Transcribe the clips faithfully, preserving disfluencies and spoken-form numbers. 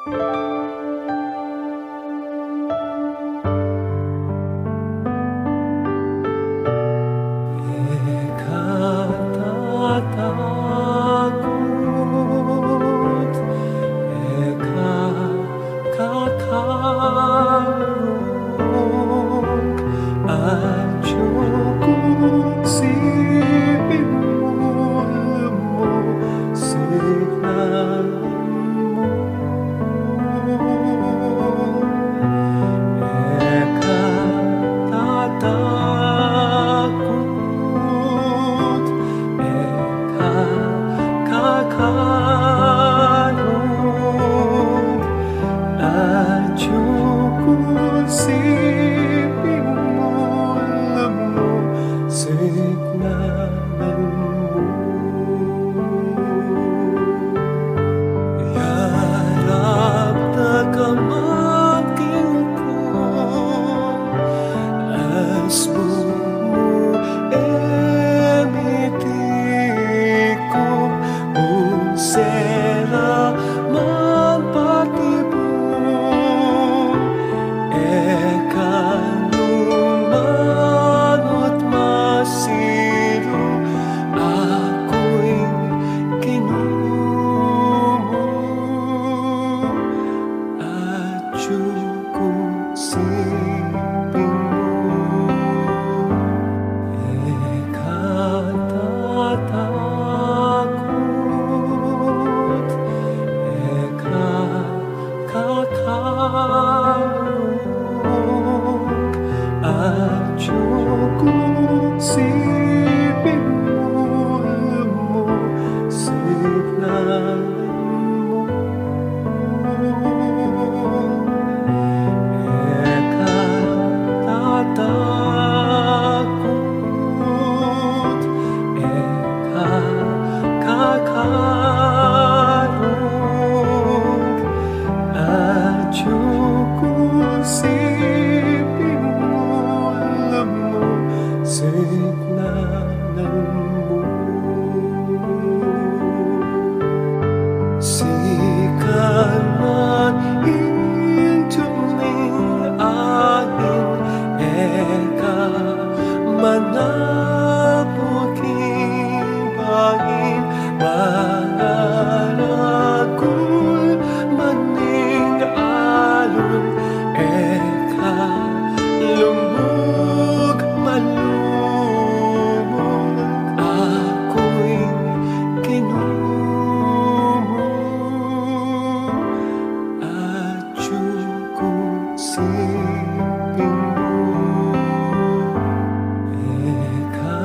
E ka tatakut, e ka kakarung, atyu ku siping mu, lumusignan mu. E ka tatakut, e ka kakarung, atyu ku siping mu, lumusignan mu. Yarap na ka man king lugud, asbun mu e mitikum, ung sera man patibun, e ka lumanut masilu, aku ing Ginu mu, atyu ku siping mu. E ka tatakut, e ka kakarung, atyu ku siping mu, lumusignan mu. E ka tatakut, e ka kakarung, atyu ku siping mu, lumusignan mu. Sikan man ing tuming angin, e ka manabuk king bangin, mangaragul man ing alung, e ka lumug man lumug, aku ing Ginu mu, atyu ku siping mu. E ka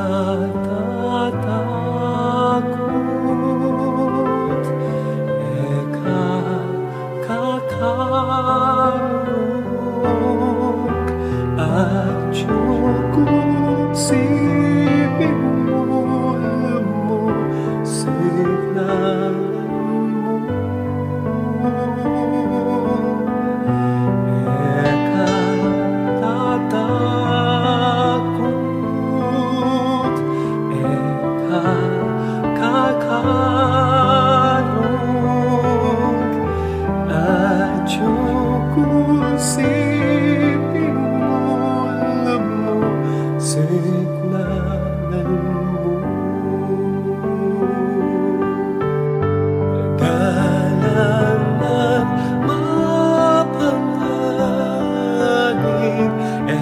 tatakut, e ka kakarung, atyu ku siping mu, lumusignan mu. E ka tatakut, e ka kakarung, atyu ku siping mu, lumusignan mu. Dalan man mapanganib, e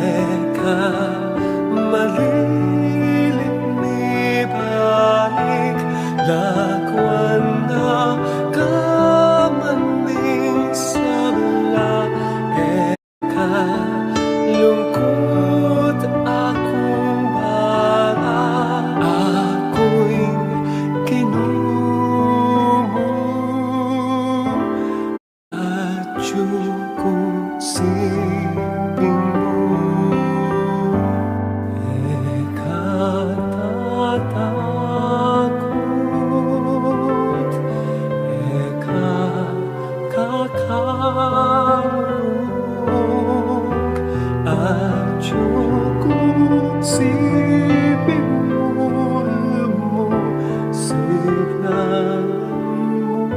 ka malilit mibalik, lakwan na ka man ding sabla, e ka lungkut, aku ing bala, aku ing Ginu mu, atyu ku siping mu. E ka tatakut, e ka kakarung, atyu ku siping mu, lumusignan mu.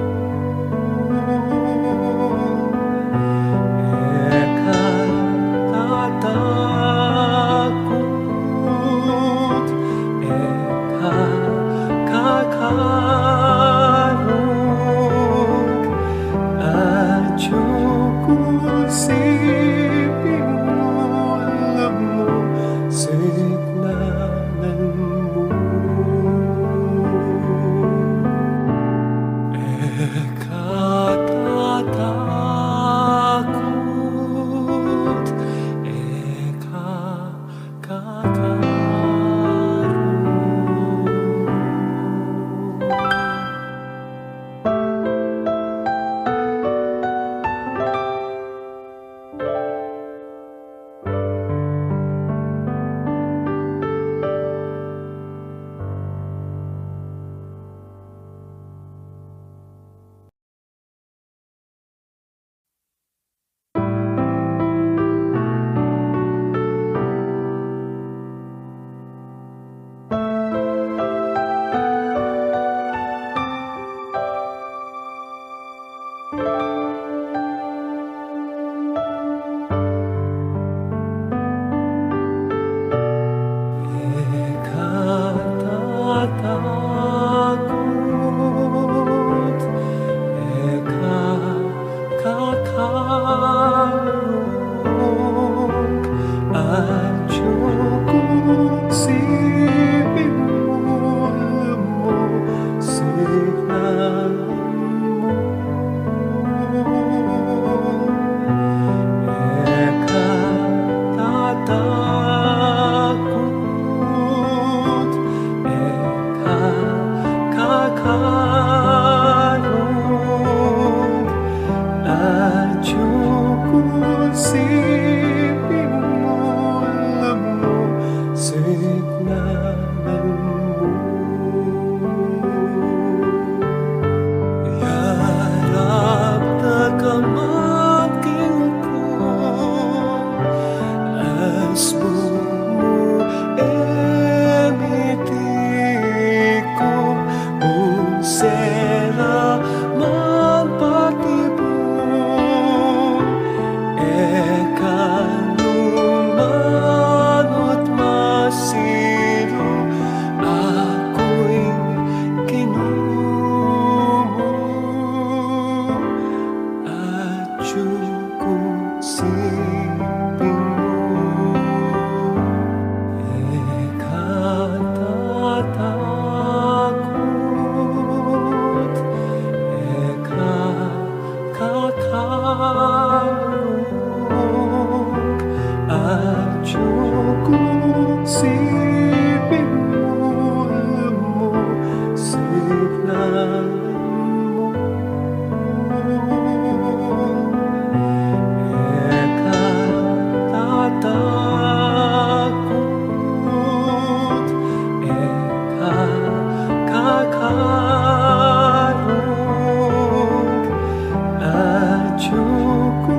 Siping mu, alam mu, siknanan mu. E ka tatakut, e ka kakarung. E ka tatakut, e ka kakarung, atyu ku siping mu, alam mu, siknanan mu. E ka tatakut, e ka kakarung, atyu ku siping mu, alam mu, siknanan mu. Yarap da ka man king lugud, asbun mu e mitikum, nung sera man patibun, e ka lumanut masilu, aku ing Ginu mu, atyu ku siping mu. E ka tatakut, e ka kakarung, atyu ku siping mu, alam mu, siknanan mu. E ka tatakut, e ka kakarung, atyu ku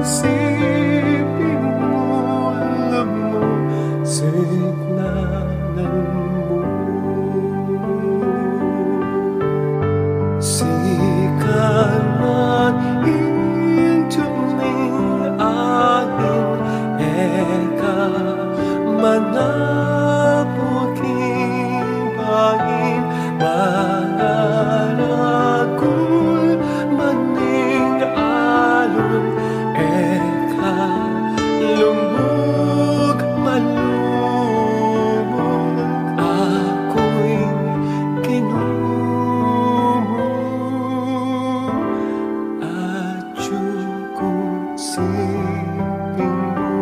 siping mu, alam mu, siknanan mu. Sikan man ing tuming angin, e ka manapuk king bangin, mangaragul man ing alung, e ka lugmuk malumuk, aku ing Ginu mu, atyu ku siping mu.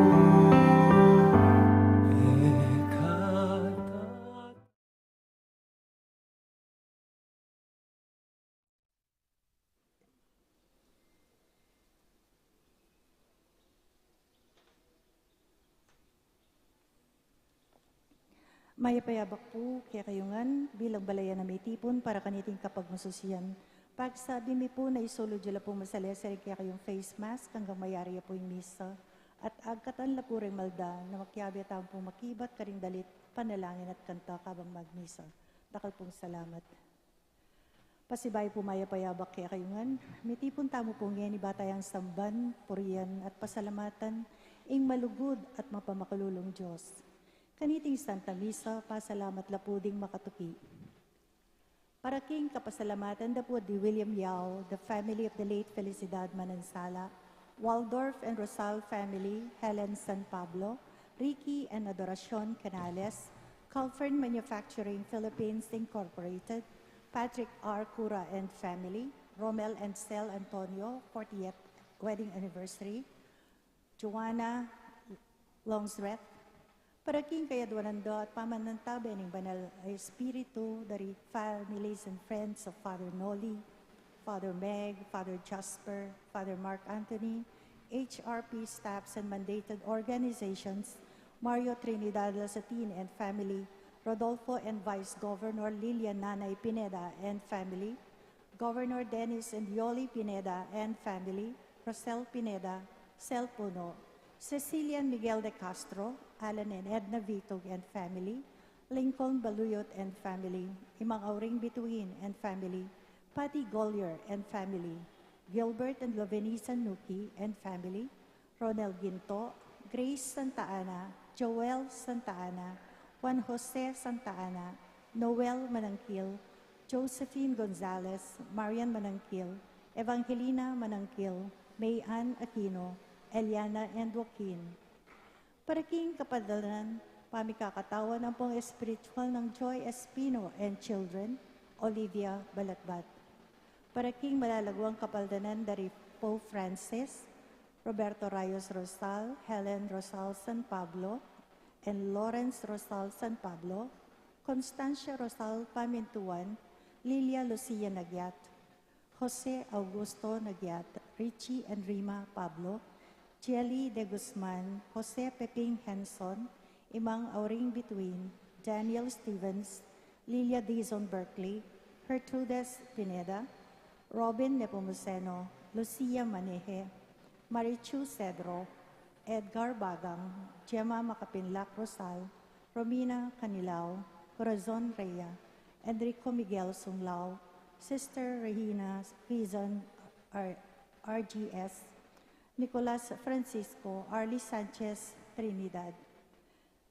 E ka Mayap a abak pu kekayu ngan, bilang balayan a mitipun para kaniting kapagmasusian. Pagsabi mi pu na isulud yu la pung masalese ring kekayung face mask anggang mayari ya pu ing misa. At agkatan la pu ring malda na makiabe tamu pung makibat karing dalit, panalangin at kanta kabang magmisa. Dakal pung salamat. Pasibayu pu mayap a abak kekayu ngan, mitipun tamu pu ngeni ba tayang samban, purian, at pasalamatan ing malugud at mapamakalulung Dios. Kaniting Santa Misa, pasalamat la pu ding makatuki. Para king kapasalamatan da pu di William Yao, the family of the late Felicidad Manansala, Waldorf and Rosal family, Helen San Pablo, Ricky and Adoracion Canales, Calfern Manufacturing Philippines Incorporated, Patrick R. Cura and family, Romel and Sel Antonio, fortieth wedding anniversary, Joanna Longsreth, para king kayadwanan da at pamanantabe ning Banal a Espiritu, dari families and friends of Father Noli, Father Meg, Father Jasper, Father Mark Anthony, H R P staffs and mandated organizations, Mario Trinidad Lasatin and family, Rodolfo and Vice Governor Lilian Nanay Pineda and family, Governor Dennis and Yoli Pineda and family, Rosel Pineda, Sel Puno, Cecilia and Miguel de Castro, Alan and Edna Vitug and family, Lincoln Baluyot and family, Imang Auring Bituin and family, Patty Gollier and family, Gilbert and Lovenisa Nuki and family, Ronel Ginto, Grace Santa Ana, Joel Santa Ana, Juan Jose Santa Ana, Noel Manangkil, Josephine Gonzalez, Marian Manangkil, Evangelina Manangkil, May Ann Aquino, Eliana and Joaquin. Para king kapaldanan, pamikakatawan ampong espiritual nang Joy Espino and children, Olivia Balatbat. Para king malalaguang kapaldanan dari Pope Francis, Roberto Rayos Rosal, Helen Rosal San Pablo, and Lawrence Rosal San Pablo, Constancia Rosal Pamintuan, Lilia Lucia Nagyat, Jose Augusto Nagyat, Richie and Rima Pablo, Jelly de Guzman, Jose Peping Henson, Imang Auring Bituin, Daniel Stevens, Lilia Dizon Berkeley, Gertrudes Pineda, Robin Nepomuceno, Lucia Maneje, Marichu Cedro, Edgar Bagang, Gemma Makapinlak Rosal, Romina Canilao, Corazon Rhea, Enrico Miguel Sunglao, Sister Regina Quizon, R- R G S, Nicolas Francisco, Arlie Sanchez Trinidad.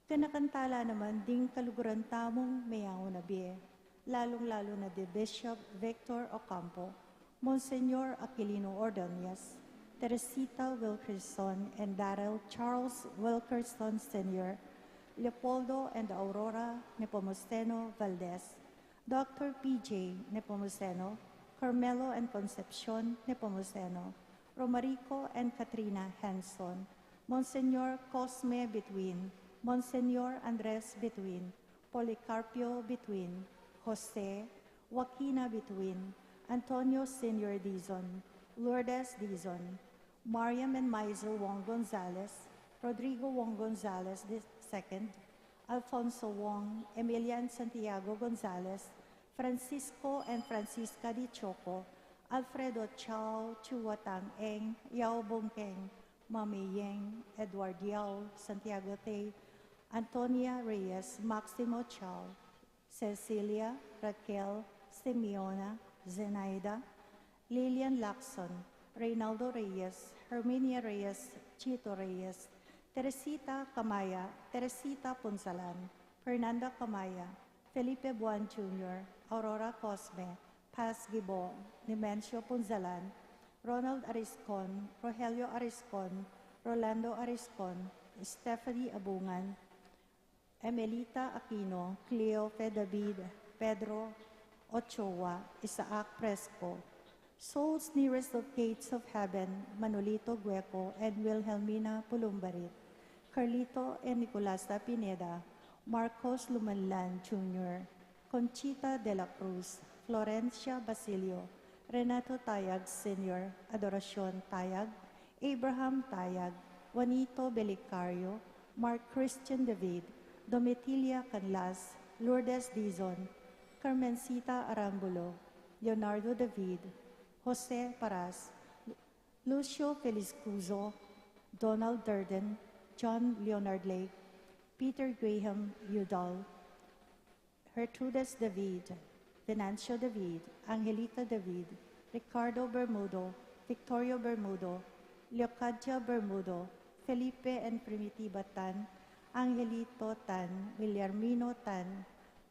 Kanakantalan naman ding kaluguran tamung meyaun a bie, lalung-lalu na di Bishop Victor Ocampo, Monsignor Aquilino Ordonez, Teresita Wilkerson and Daryl Charles Wilkerson Senior, Leopoldo and Aurora Nepomuceno Valdez, Doctor P J Nepomuceno, Carmelo and Concepcion Nepomuceno, Romarico and Katrina Henson, Monsignor Cosme Bituin, Monsignor Andres Bituin, Policarpio Bituin, Jose, Joaquina Bituin, Antonio Senior Dizon, Lourdes Dizon, Mariam and Maisel Wong Gonzalez, Rodrigo Wong Gonzalez the second, Alfonso Wong, Emilian Santiago Gonzalez, Francisco and Francisca Di Choco, Alfredo Chao, Chua Tang Eng, Yao Bungkeng, Mami Yeng, Edward Yao, Santiago Tay, Antonia Reyes, Maximo Chao, Cecilia, Raquel, Simeona, Zenaida, Lilian Lacson, Reynaldo Reyes, Herminia Reyes, Chito Reyes, Teresita Camaya, Teresita Punsalan, Fernanda Camaya, Felipe Buan Junior, Aurora Cosme, Paz Gibo, Nemencio Punsalan, Ronald Ariscon, Rogelio Ariscon, Rolando Ariscon, Stephanie Abungan, Emelita Aquino, Cleofe David, Pedro Ochoa, Isaac Fresco, Souls Nearest of Gates of Heaven, Manolito Gueco and Wilhelmina Pulumbarit, Carlito and Nicolasa Pineda, Marcos Lumanlan Junior, Conchita de la Cruz, Florencia Basilio, Renato Tayag Senior, Adoracion Tayag, Abraham Tayag, Juanito Belicario, Mark Christian David, Domitila Canlas, Lourdes Dizon, Carmencita Arambulo, Leonardo David, Jose Paras, Lucio Felizcuzo, Donald Durden, John Leonard Lake, Peter Graham Udall, Gertrudes David, Venancio David, Angelica David, Ricardo Bermudo, Victorio Bermudo, Leocadia Bermudo, Felipe and Primitiva Tan, Angelito Tan, Williamino Tan,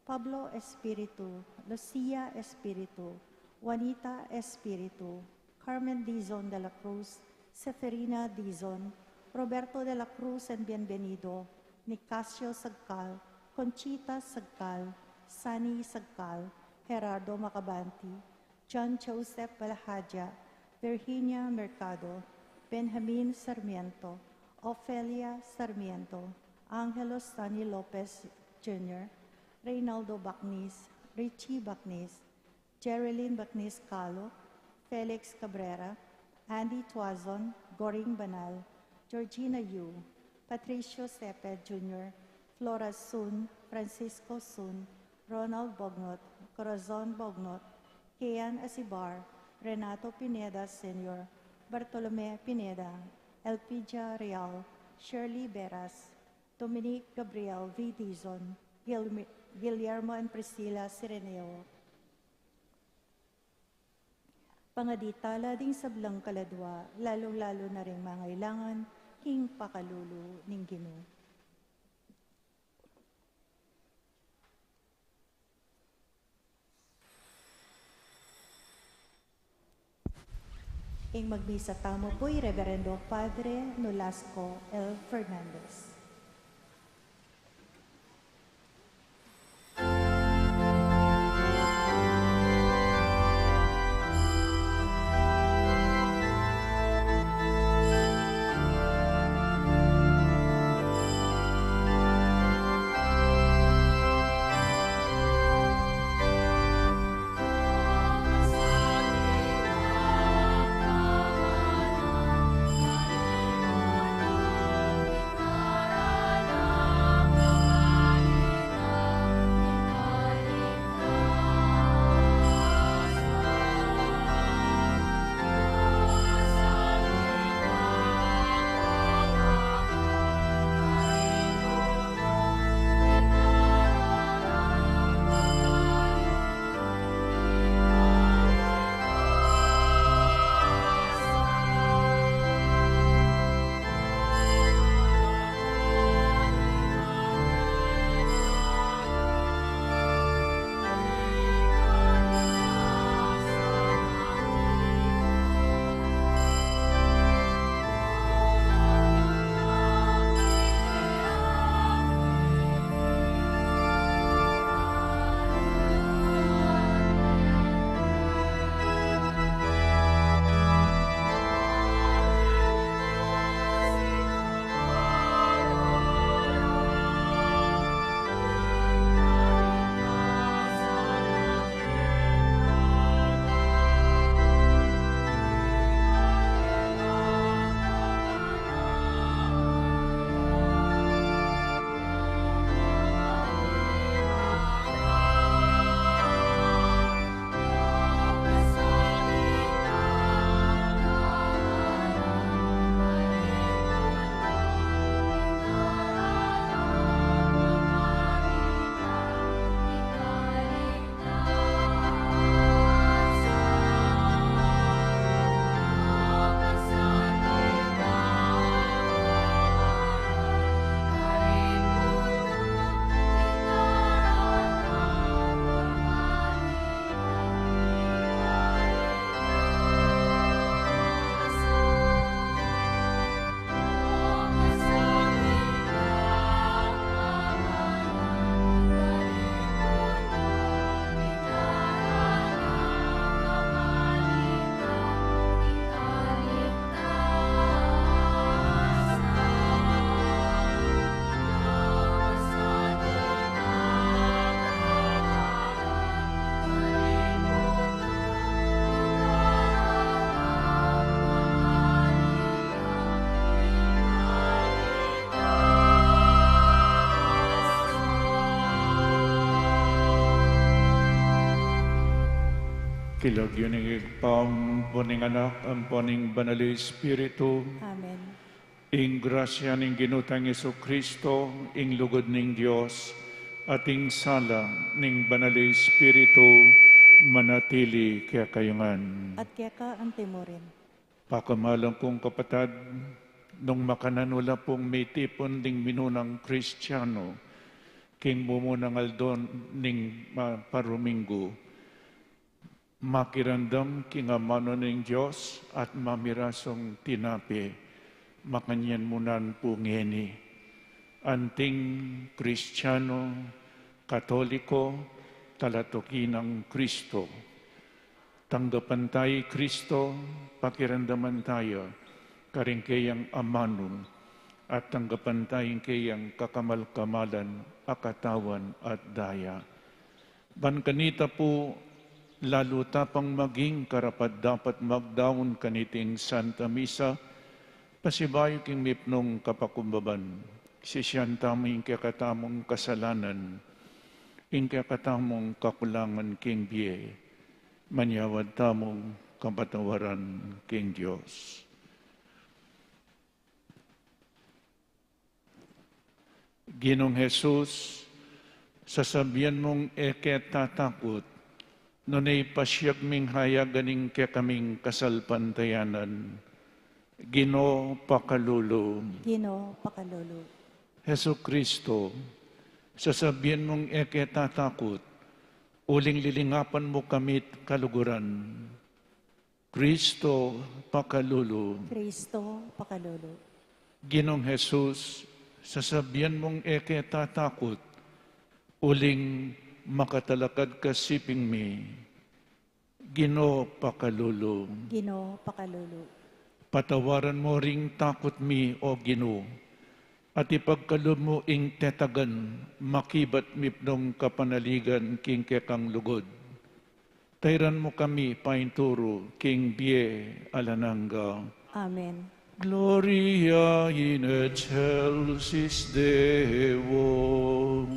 Pablo Espiritu, Lucia Espiritu, Juanita Espiritu, Carmen Dizon de la Cruz, Seferina Dizon, Roberto de la Cruz and Bienvenido, Nicasio Sagcal, Conchita Sagcal, Sunny Sagcal, Gerardo Macabanti, John Joseph Balhaja, Virginia Mercado, Benjamin Sarmiento, Ofelia Sarmiento, Angelo Sonny Lopez Junior, Reynaldo Bacnis, Richie Bacnis, Jerilyn Bacnis Calo, Felix Cabrera, Andy Tuazon, Goring Banal, Georgina Yu, Patricio Ceped Junior, Flora Sun, Francisco Sun, Ronald Bognot, Corazon Bognot, Kian Asibar, Renato Pineda Senior, Bartolome Pineda, Elpidia Real, Shirley Beras, Dominic Gabriel V. Dizon, Guilmi-, Guillermo and Priscilla Cireneo. Pangaditala ding sablang kaladua, lalung-lalu na ring mangailangan king pakalulu ning Ginu. Ing magmisa tamu pu i Reverendo Padre Nolasco L. Fernandez. King lagyu ning Ibpa, ampo ning Anak, ampo ning Banal a Espiritu. Amen. Ing grasya ning Ginu tang Jesucristo, ing lugud ning Dios, at ing sala ning Banal a Espiritu, manatili kekayu ngan. At keka antimurin. Pakamalan kung kapatad, nung makananu la pung mitipun ding minunang Kristiano king mumunang aldo ning, ah, paruminggu, Makiramdam king amanu ning Dios at mamirasung tinape, makanyan mu naman pu ngeni. Anting Kristiyanu, Katoliko, talatuki nang Kristo. Tanggapan taya i Kristo, pakiramdaman taya karing keyang amanu, at tanggapan taya ing keyang kakamal-kamalan a katawan at daya. Ban kanita pu, lalu ta pang maging karapat-dapat magdaun kaniting Santa Misa, pasibayu king mipnung kapakumbaban, sisian tamu ing kekatamung kasalanan, ing kekatamung kakulangan king bie, manyawad tamung kapatawaran king Dios. Ginung Jesus, sasabian mung e ke tatakut, nune pasiag ming hayagan ing kekaming kasalpantayanan. Ginu, pakalulu. Ginu, pakalulu. Jesucristo, sasabian mung e ke tatakut, uling lilingapan mu kami't kaluguran. Kristo, pakalulu. Kristo, pakalulu. Ginung Jesus, sasabian mung e ke tatakut, uling makatalakad ka siping mi. Ginu, pakalulu. Ginu, pakalulu. Patawaran mu ring takut mi, O Ginu, at ipagkalub mu ing tetagan makibat mipnung kapanaligan king kekang lugud. Tairan mu kami painturu king bie alang angga. Amen. Gloria in excelsis Deo.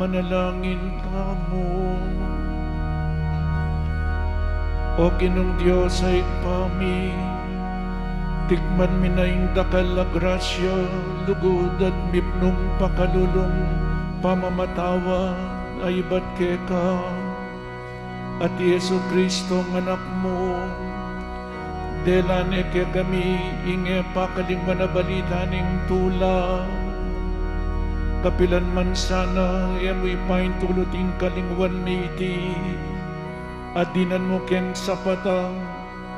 Manalangin tamu. O Ginung Dios a Ibpa mi, tikman mi na ing dakal a grasya, lugud at mipnung pakalulung pamamatawad a ibat keka, at i Jesucristo a Anak mu, Dela ne kekami ing e pakalingwan a balita ning tula. Kapilan man sana e mu ipaintulut ing kalingwan mi iti, a dinan mu keng sapatan,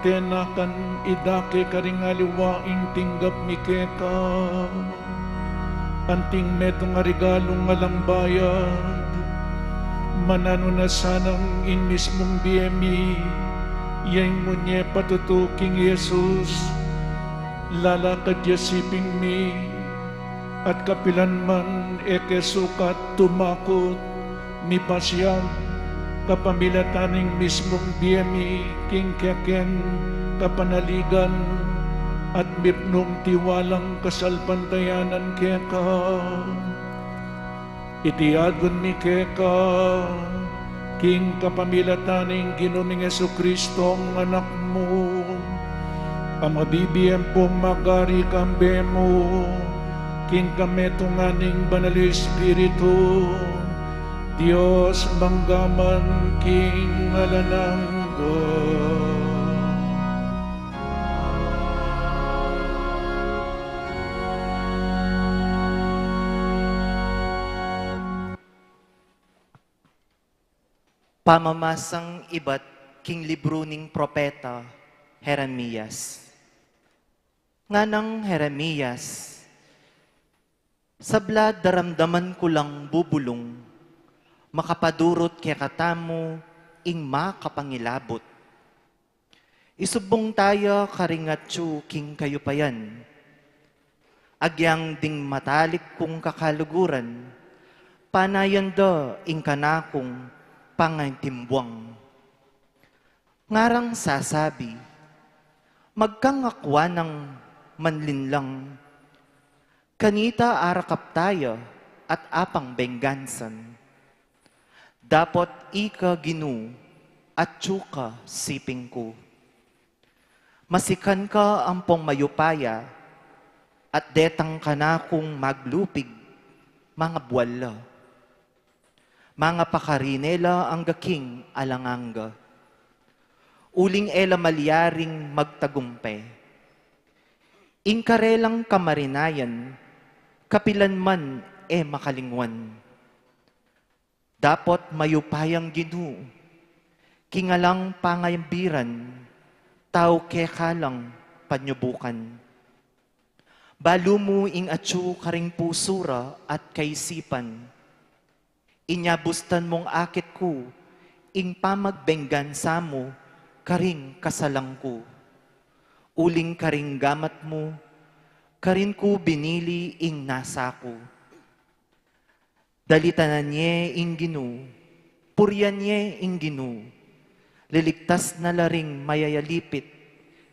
tena kang idake karing aliwa ing tinggap mi keka. Anting metung a regalung alang bayad, mananu na sanang ing mismung bie mi, ya ing munye patutu king Jesus, lalakad ya siping mi, at kapilan man e ke sukat tumakut, mipasiag, kapamilatan ning mismung bie mi king kekeng kapanaligan, at mipnung tiwalang kasalpantayanan keka. Iti adwan mi keka, king kapamilatan ning Ginu ming Jesucristo, Anak mu, a mabibie ampong magari kambe mu, king kametungan ning Banal Espiritu, Dios mangga man king alang angga. Pamamasang ibat king libru ning propeta Jeremias. Nganang Jeremias, sabla daramdaman ku lang bubulung, makapadurut kekatamu ing makapangilabut. Isubung taya karing atyu king kayupayan. Agyang ding matalik kung kakaluguran, panayan da ing kanakung pangatimbuang. Ngarang sasabi, magkangakwa nang manlinlang, kanita arakap taya at apang benggansan. Dapot ika Ginu, atyu ka siping ku. Masikan ka ampong mayupaya, at detang kanakung maglupig, mangabual la. Mangapakarine la angga king alang angga. Uling e la malyaring magtagumpe. Ing karelang kamarinayan, kapilan man e makalingwan. Dapot mayupayang Ginu, king alang pangabiran, tau keka lang panyubukan. Balu mu ing atyu karing pusu ra at kaisipan. Inya bustan mung akit ku ing pamagbenggansa mu karing kasalang ku. Uling karing gamat mu, karin ku binili ing nasa ku. Dalitanan ye ing Ginu, purian ye ing Ginu, liligtas na la ring mayayalipit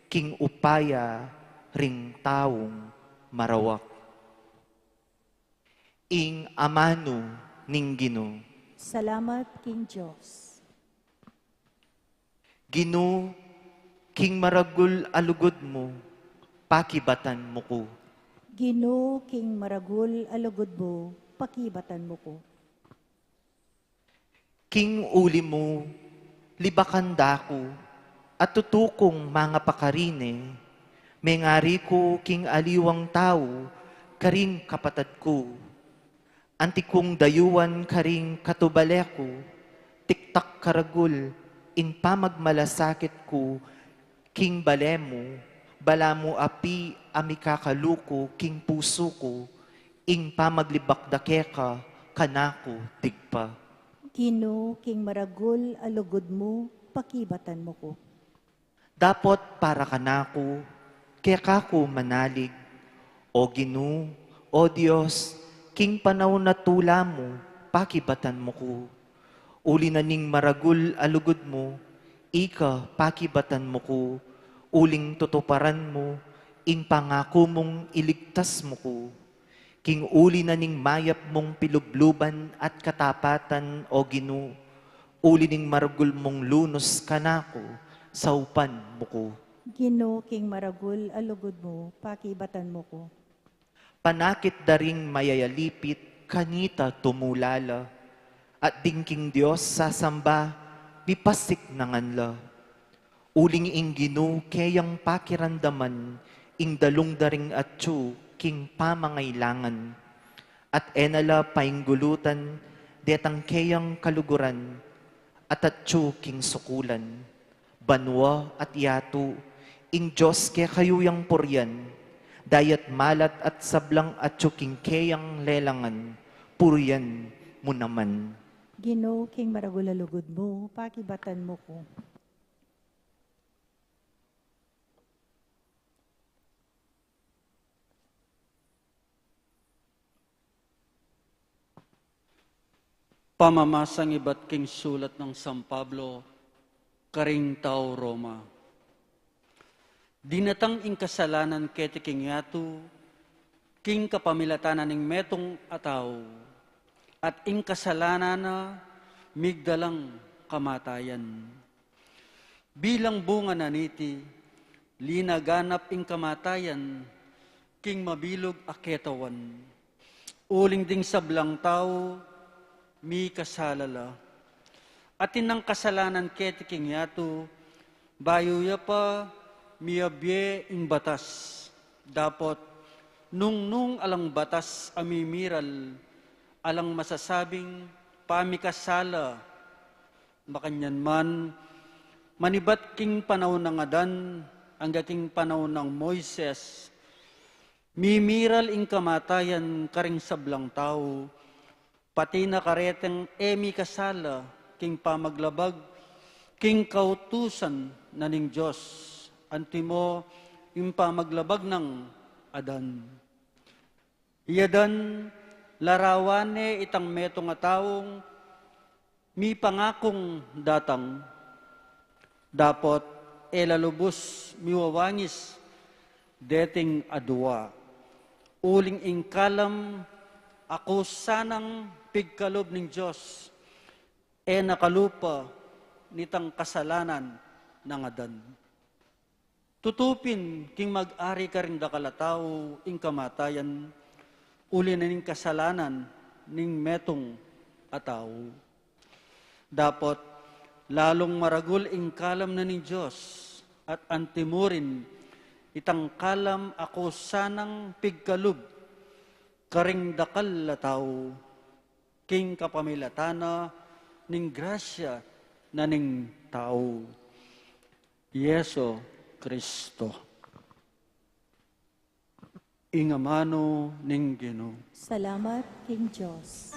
king upaya ring taung marawak. Ing amanu ning Ginu. Salamat king Dios. Ginu, king maragul a lugud mu, pakibatan mu ku. Ginu, king maragul a lugud mu, pakibatan mu ku. King uli mu, libakan da ku, at tutu kung mangapakarine, mengari ku king aliwang tau, karing kapatad ku. Anti kung dayuan karing katubale ku, tiktak karagul ing pamagmalasakit ku king bale mu, balamu api a mikakalu ku king pusu ku, ing pamaglibak da keka kanaku tigpa. Ginu, king maragul a lugud mu, pakibatan mu ku. Dapot para kanaku, keka ku manalig, O Ginu, O Dios, king panaun a tula mu, pakibatan mu ku. Uli na ning maragul a lugud mu, ika pakibatan mu ku, uling tutuparan mu ing pangaku mung iligtas mu ku. King uli na ning mayap mung pilubluban at katapatan, O Ginu, uli ning maragul mung lunus kanaku, saupan mu ku. Ginu, king maragul a lugud mu, pakibatan mu ku. Panakit da ring mayayalipit kanita tumula la, at ding king Dios sasamba, mipasik na ngan la. Uling ing Ginu keyang pakiramdaman ing dalung da ring atyu king pamangailangan, at e na la painggulutan detang keyang kaluguran at atyu king sukulan, banua at yatu. Ing Dios kekayu yang purian, dayat malat at sablang atyu king keyang lelangan, purian mu naman. Ginu, king maragul a lugud mu, pakibatan mu ku. Pamamasang ibat king sulat nang San Pablo karing tau Roma. Dinatang ing kasalanan keti king yatu, king kapamilatan na ning metung a tau, at ing kasalanan na migdalang kamatayan. Bilang bunga na niti, linaganap ing kamatayan king mabilug a ketawan. Uling ding sablang tau mikasala la. Atin nang kasalanan keti king yatu, bayu ya pa miyabie ing batas. Dapot, nung, nung alang batas a mimiral, alang masasabing pamikasala. Makanyan man, manibat king panaun nang Adan angga king panaun nang Moises, mimiral ing kamatayan karing sablang tau, pati na kareteng e mikasala king pamaglabag king kautusan na ning Dios, antimo ing pamaglabag nang Adan. I Adan, larawan ne itang metung a taung mipangakung datang, dapot e la lubus miwawangis deting adua. Uling ing kalam a kusanang pigkalub ning Dios, e na kalupa nitang kasalanan nang Adan. Tutu pin king mag-ari karing dakal a tau ing kamatayan, uli na ning kasalanan ning metung a tau. Dapot lalung maragul ing kalam na ning Dios, at antimurin itang kalam a kusanang pigkalub karing dakal a tau, king kapamilatan na ning grasya na ning tau. Yesu Kristo. Ing amanu ning Ginu. Salamat king Dios.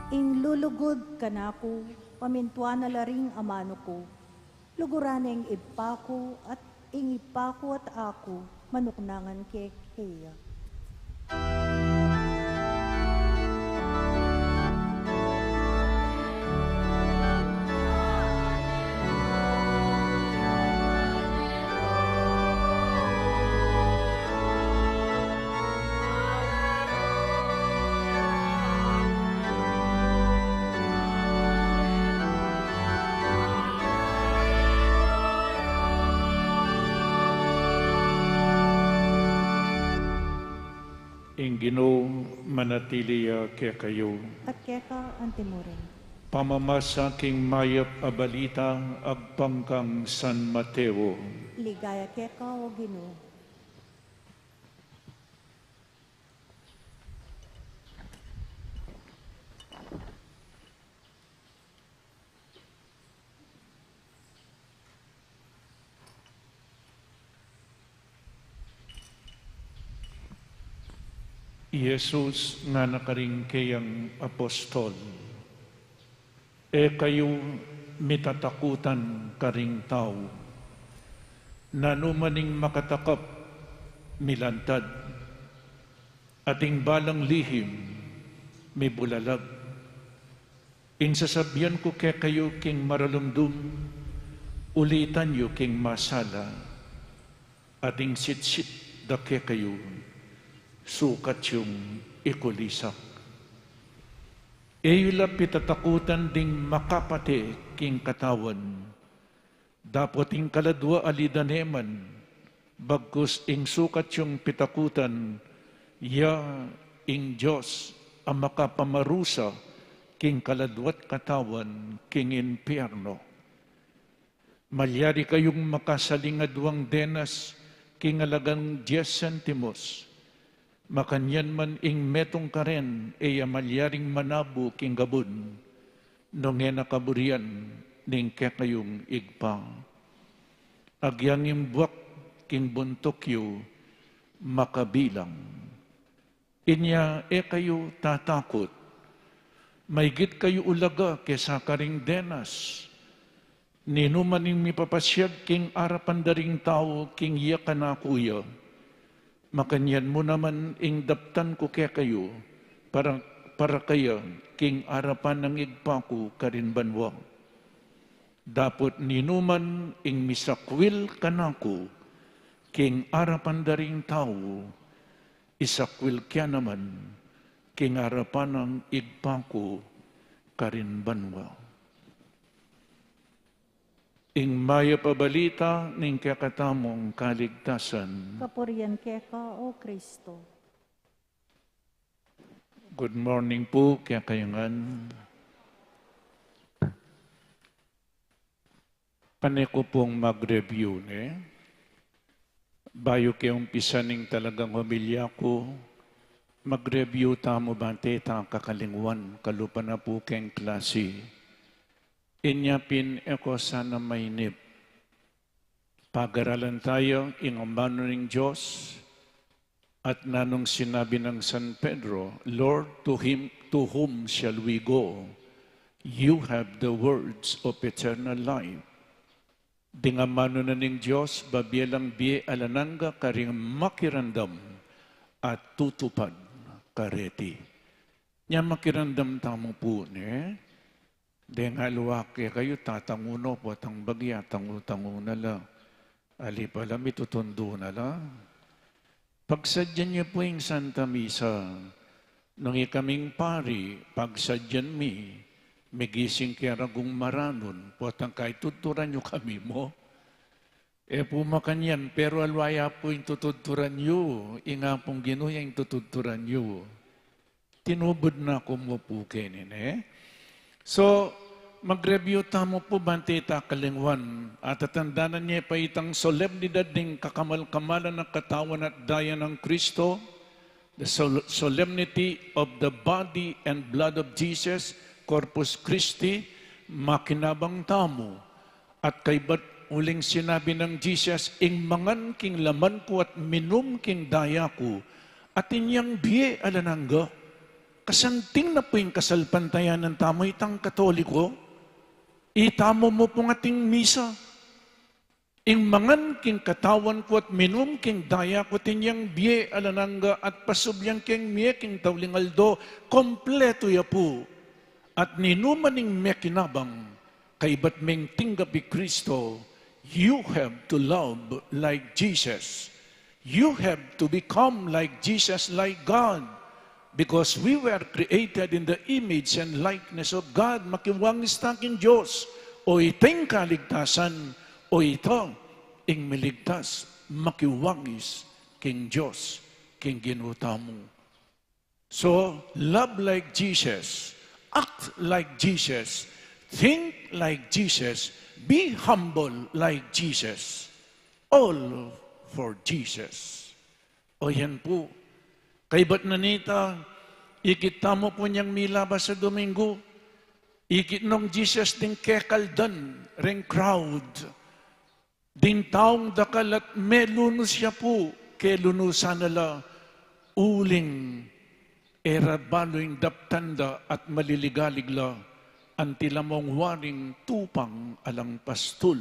Ing lulugud kanaku, pamintuan na la ring amanu ku. Luguran ne ing Ibpa ku, at ing Ibpa ku at aku, manuknangan ke keya. Ing Ginu manatili ya kekayu. At keka antimurin. Pamamasa king mayap a balita agpang kang San Mateo. Ligaya keka, O Ginu. I Jesus ngana karing keyang apostol, E kayu mitatakutan karing tau, nanu man ing makatakap, milantad, at ing balang lihim, mibulalag. Ing sasabian ku kekayu king maralumdum, ulitan yu king masala, at ing sitsit da kekayu, sukat yung ikulisak. E yu la pitatakutan ding makapate king katawan, dapot ing kaladua alidan ne man, bagkus ing sukat yung pitakutan, ya ing Dios a makapamarusa king kaladua't katawan king impierno. Malyari kayung makasaling aduang denas king alagang dies sentimos. Makanyan man ing metung karen, e ya malyaring manabu king gabun, nung e na kaburian ning kekayung Ibpa. Agyang ing buak king buntuk yu makabilang. Inya e kayu tatakut. Maigit kayu ulaga kesa karing denas. Ninuman ing mipapasiag king arapan da ring tau king ya kanaku ya, makanyan mu naman ing daptan ku kekayu, para, para kaya king arapan nang Ibpa ku karin banua. Dapot ninuman ing misakwil kanaku king arapan da ring tau, isakwil ke naman king arapan nang Ibpa ku karin banua. Ing mayap a balita ning kekatamung kaligtasan. Kapurian keka, O Kristo. Good morning pu kekayu ngan. Pane ku pung mag-review, ne? Bayu ke umpisan ing talagang homilya ku, mag-review tamu bante ta kakalingwan, kalupa na pu keng klasi. Inya pin e ko sana mainip. Pagaralan taya ing amanu ning Dios at nanung sinabi nang San Pedro, "Lord, to him, to whom shall we go? You have the words of eternal life." Ding amanu na ning Dios, babie lang bie alang angga karing makiramdam at tutupad kareti. Nya makiramdam tamu pu, ne? Deng aliwa kekayu, tatangu no, potang bagya, tangu-tangu na la. Ali pala mitutundu na la. Pagsadyan ye pu ing Santa Misa. Nung ikaming pari, pagsadyan mi, migising ke ragung maranun, potang kay tuturan yu kami mo. E pu makanyan, pero aliwa ya pu ing tutudturan yu, ing Apung Ginu ya ing tutudturan yu. Tinubud na ku mu pu keni, ne? So, mag-review tamu pu bante ta kalingwan. Atatandanan ye pa itang solemnidad ding kakamal-kamalan a katawan at daya nang Kristo, the sol-, solemnity of the body and blood of Jesus, Corpus Christi, makinabang tamu. At kaybat uling sinabi nang Jesus, "Ing mangan king laman ku at minum king daya ku, atin yang bie alang angga." Kasanting na pu ing kasalpantayanan tamu itang Katoliko. Itamu mu pung ating misa. Ing mangan king katawan ku at minum king daya ku, atin yang bie alang angga at pasubli yang keng mie king tauling aldo, kompletu ya pu. At ninuman ing mekinabang, kaybat meng tinggap i Kristo, you have to love like Jesus. You have to become like Jesus, like God. Because we were created in the image and likeness of God. Makiwangis ta king Dios. O ita ing kaligtasan, o ita ing miligtas. Makiwangis king Dios, king Ginu tamu. So, love like Jesus, act like Jesus, think like Jesus, be humble like Jesus. All for Jesus. O yan pu, kaybat na nita, ikit tamu pu nyang milabas a Domingo, ikit nong Jesus ding kekaldan reng crowd. Ding taung dakal at melunus ya pu, kelunusan na la, uling e ra balu ing daptan da at maliligalig la, anti la mung waring tupang alang pastul.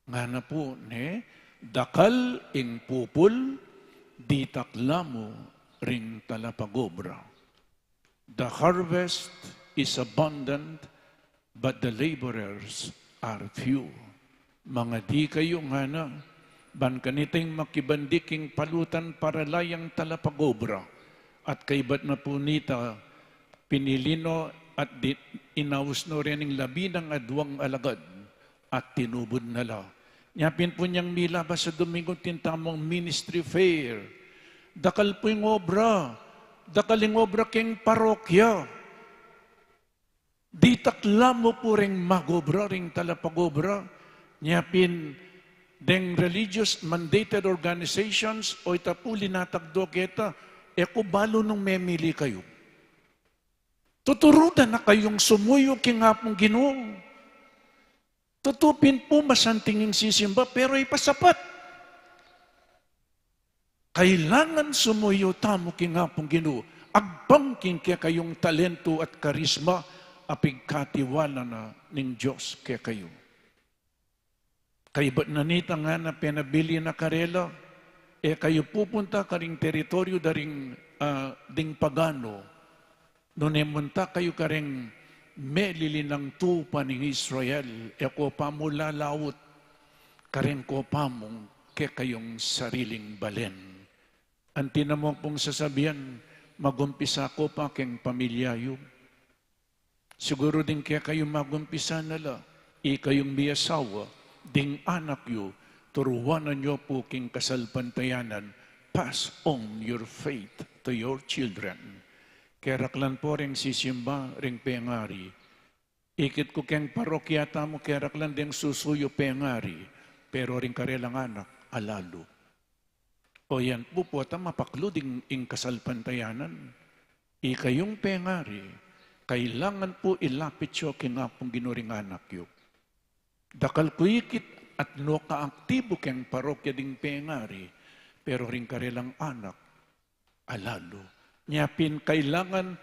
Ngana pu, ne, dakal ing pupul, ditak la mu ring talapagobra. The harvest is abundant, but the laborers are few. Mangadi kayu, ngana, ban kanita ing makibandi king palutan para la yang talapagobra. At kaybat na pu nita, pinili no at di, inaus no rin ing labi nang aduang alagad at tinubud na la. Nya pin pu nyang milabas a Domingo ing tamung ministry fair. Dakal pu ing obra. Dakal ing obra king parokya. Ditak la mu pu ring magobra, ring talapagobra. Nya pin deng religious mandated organizations, o ita pu linatag do keta, e ku balu nung memili kayu. Tuturudan na kayung sumuyu king Apung Ginu. Tutu pin pu masanting ing sisimba, pero e pa sapat. Kailangan sumuyu tamu king Apung Ginu, agpang king kekayung talentu at karisma a pigkatiwala na ning Dios kekayu. Kaybat na nita, ngana, penabilin na karela, e kayu pupunta karing teritoryu da ring, ah, ding pagano. Nune munta kayu kareng melilinang tupa ning Israel, e ko pa mu lalaut kareng kopa mung kekayung sariling balen. Anti na mu pung sasabian, magumpisa ko pa keng pamilya yu. Siguru ding kekayu magumpisa na la, ikayung miasawa, ding anak yu, turuanan yu pu king kasalpantayanan, pass on your faith to your children. Keraklan pu ring sisimba, ring pengari. Ikit ku keng parokya tamu, keraklan deng susuyu pengari, pero ring karelang anak, alalu. O yan pu, pota mapaklu ding ing kasalpantayanan. Ikayung pengari, kailangan pu ilapit yu king Apung Ginu ring anak yu. Dakal ku ikit at nu kaaktibu keng parokya ding pengari, pero ring karelang anak, alalu. Nya pin kailangan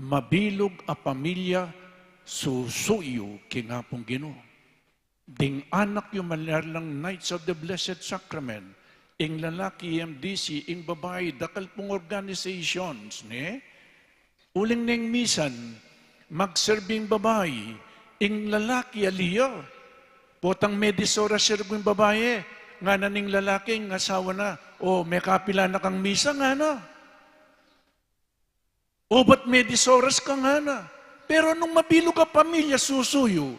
mabilug a pamilya susuyu king Apung Ginu. Ding anak yu, malyari lang Knights of the Blessed Sacrament, ing lalaki M D C, ing babai, dakal pung organizations, ne? Uling neng misan, magserbi ing babai, ing lalaki ali ya. Potang medisoras ya ruging babai, ngana ning lalaki, ing asawa na, "O, mekapila na kang misa?" ngana. "O, ba't medisoras ka?" ngana. Pero nung mabilug a pamilya susuyu,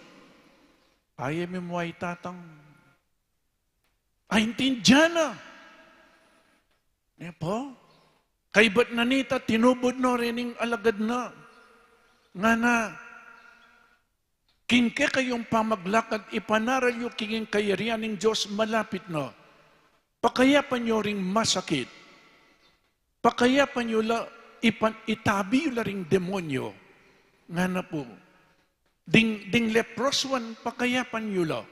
"Ay, e mi mu ay tatang." Aintindian na. E pu? Kaybat na nita, tinubud no rin ing alagad na. Ngana, king kekayung pamaglakad, ipanaral yu king kayarian ning Dios malapit na. Pakayapan yu ring masakit. Pakayapan yu la, ipan-, itabi yu la ring demonyo. Ngana pu, ding, ding leprosuan, pakayapan yu la.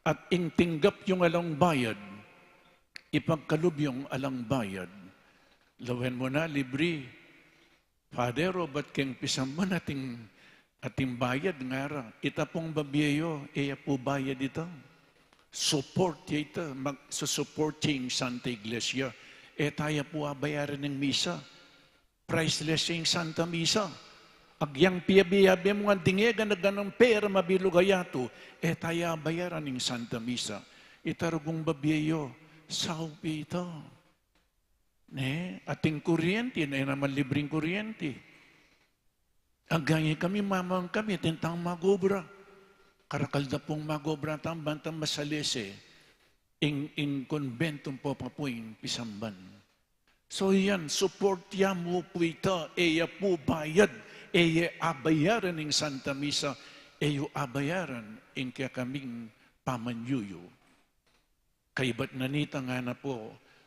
At ing tinggap yung alang bayad, ipagkalub yung alang bayad. Lawen mu na, libri. Father, o, ba't keng pisamban ating, ating bayad, ngara? Ita pung babie yu, e ya pu bayad ita. Support ya ita, mag-, susupport ya ing Santa Iglesia. E taya pu abayaran ing misa. Priceless ya ing Santa Misa. Agyang piyabe-yabe mu ngan ding e gana-ganang pera, mabilug a yatu, e taya abayaran ing Santa Misa. Ita rugung babie yu, saup ya ita. Ne, ating kuryente, ne naman libreng kuryente. Agay kami, mamang kami, atin tang magobra. Karakal da pung magobra tang ban tang masalese ing, ing kumbento, pu pa pu ing pisamban. So yan, support ya mu pu ita, e ya pu bayad, e ya abayaran ing Santa Misa, e yu abayaran ing kekaming pamanyuyu. Kaybat na nita, ngana pu,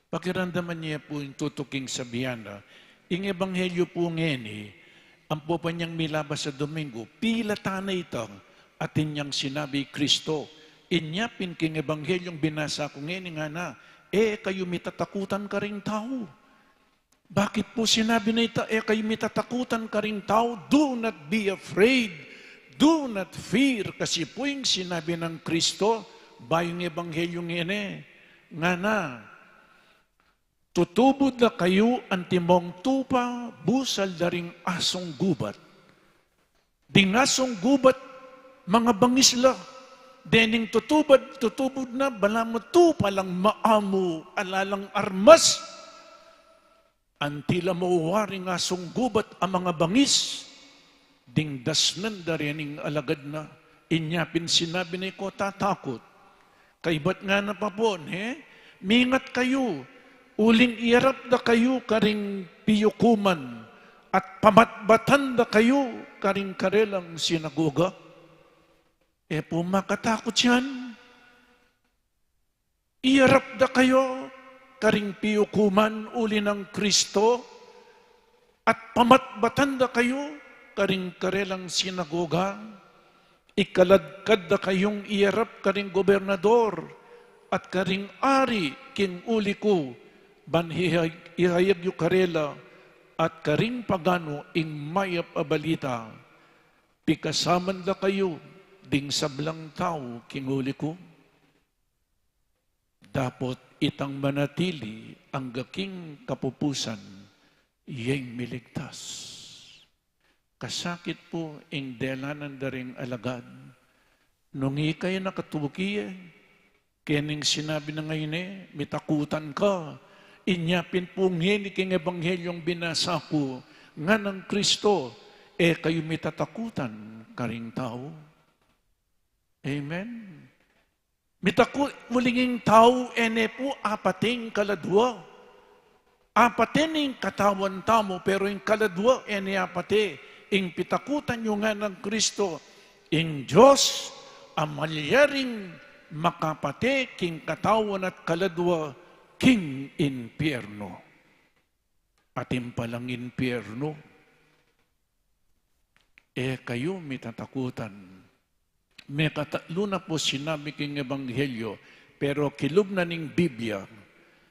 pakiramdaman ye pu ing tutuking sabian na. Ing ebanghelyo pu ngeni, ampo pa nyang milabas a Domingo, pilatan na ita, atin yang sinabi i Kristo. Inya pin king ebanghelyung binasa ku ngeni, ngana, e kayu mitatakutan karing tau. Bakit pu sinabi na ita, e kayu mitatakutan karing tau? Do not be afraid. Do not fear, kasi pu ing sinabi nang Kristo, bayung ebanghelyo ngeni, ngana, tutubud da kayu antimong tupa, busal da ring asung gubat. Ding asung gubat, mangabangis la. Dening tutubud, tutubud na, balamu tupa lang maamu, ala lang armas. Anti la mauwaring asung gubat a mangabangis, ding dasnan da rening alagad na, inya pin sinabi na, "Ikaw tatakut." Kaybat ngana pa pu, he? "Mingat kayu, uling iyarap da kayu karing piyukuman, at pamatbatan da kayu karing karelang sinagoga." E pu makatakut yan? Iyarap da kayu karing piyukuman uli nang Kristo, at pamatbatan da kayu karing karelang sinagoga. Ikaladkad da kayung iyarap karing gobernador at karing ari king uli ku, ban ihayag, ihayag yu karela at karing pagano ing mayap a balita. Pikasaman da kayu ding sablang tau king uli ku. Dapot itang manatili angga king kapupusan, yeng miligtas. Kasakit pu ing delanan da ring alagad. Nung ikay nakatuki e, kening sinabi na ngeni, "Mitakutan ka." Inya pin pu ngeni king ebanghelyung binasa ku, nganang Kristo, e kayu mitatakutan karing tau. Amen. Mitaku-, uling ing tau, e ne pu apate ing kaladua. Apate ne ing katawan tamu, pero ing kaladua, e ne apate. Ing pitakutan yu nganang Kristo, ing Dios a malyaring makapate king katawan at kaladua king impiernu. Atin palang impiernu. E kayu mitatakutan. Mekatatlu na pu sinabi king ebanghelyo, pero kilub na ning Biblia,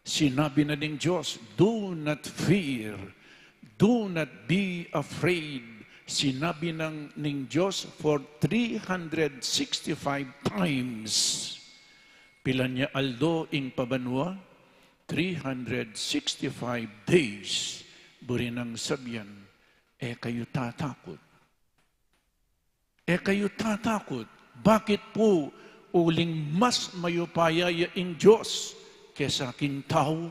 sinabi na ning Dios, "Do not fear, do not be afraid." Sinabi na ning Dios for three hundred sixty-five times. Pilan ya aldo ing pabanua? Three hundred sixty-five days. Buri nang sabian, e kayu tatakut. E kayu tatakut. Bakit pu? Uling mas mayupaya ya ing Dios kesa king tau.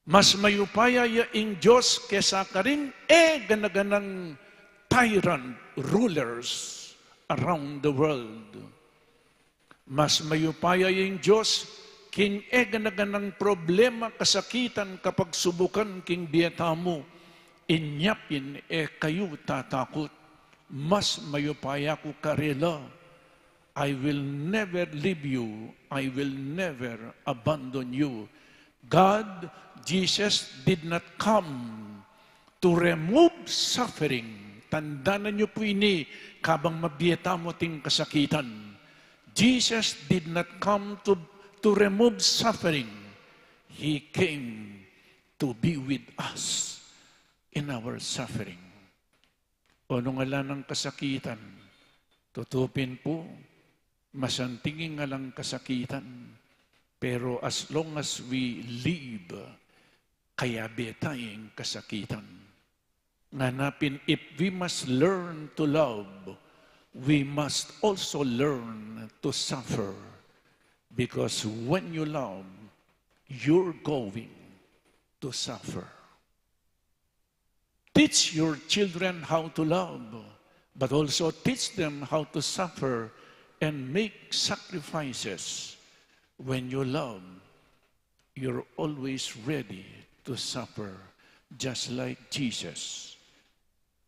Mas mayupaya ya ing Dios kesa karing e gana-ganang tyrant rulers around the world. Mas mayupaya ya ing Dios king e gana-ganang problema, kasakitan, kapagsubukan king bie tamu. Inya pin e kayu tatakut. Mas mayupaya ku karela. I will never leave you. I will never abandon you. God, Jesus did not come to remove suffering. Tandanan yu pu ini, kabang mabie tamu ating kasakitan. Jesus did not come to, to remove suffering. He came to be with us in our suffering. O nung ala nang kasakitan, tutu pin pu, masanting ing alang kasakitan. Pero as long as we live, kayabe ta ing kasakitan. Ngana pin, if we must learn to love, we must also learn to suffer. Because when you love, you're going to suffer. Teach your children how to love, but also teach them how to suffer and make sacrifices. When you love, you're always ready to suffer, just like Jesus.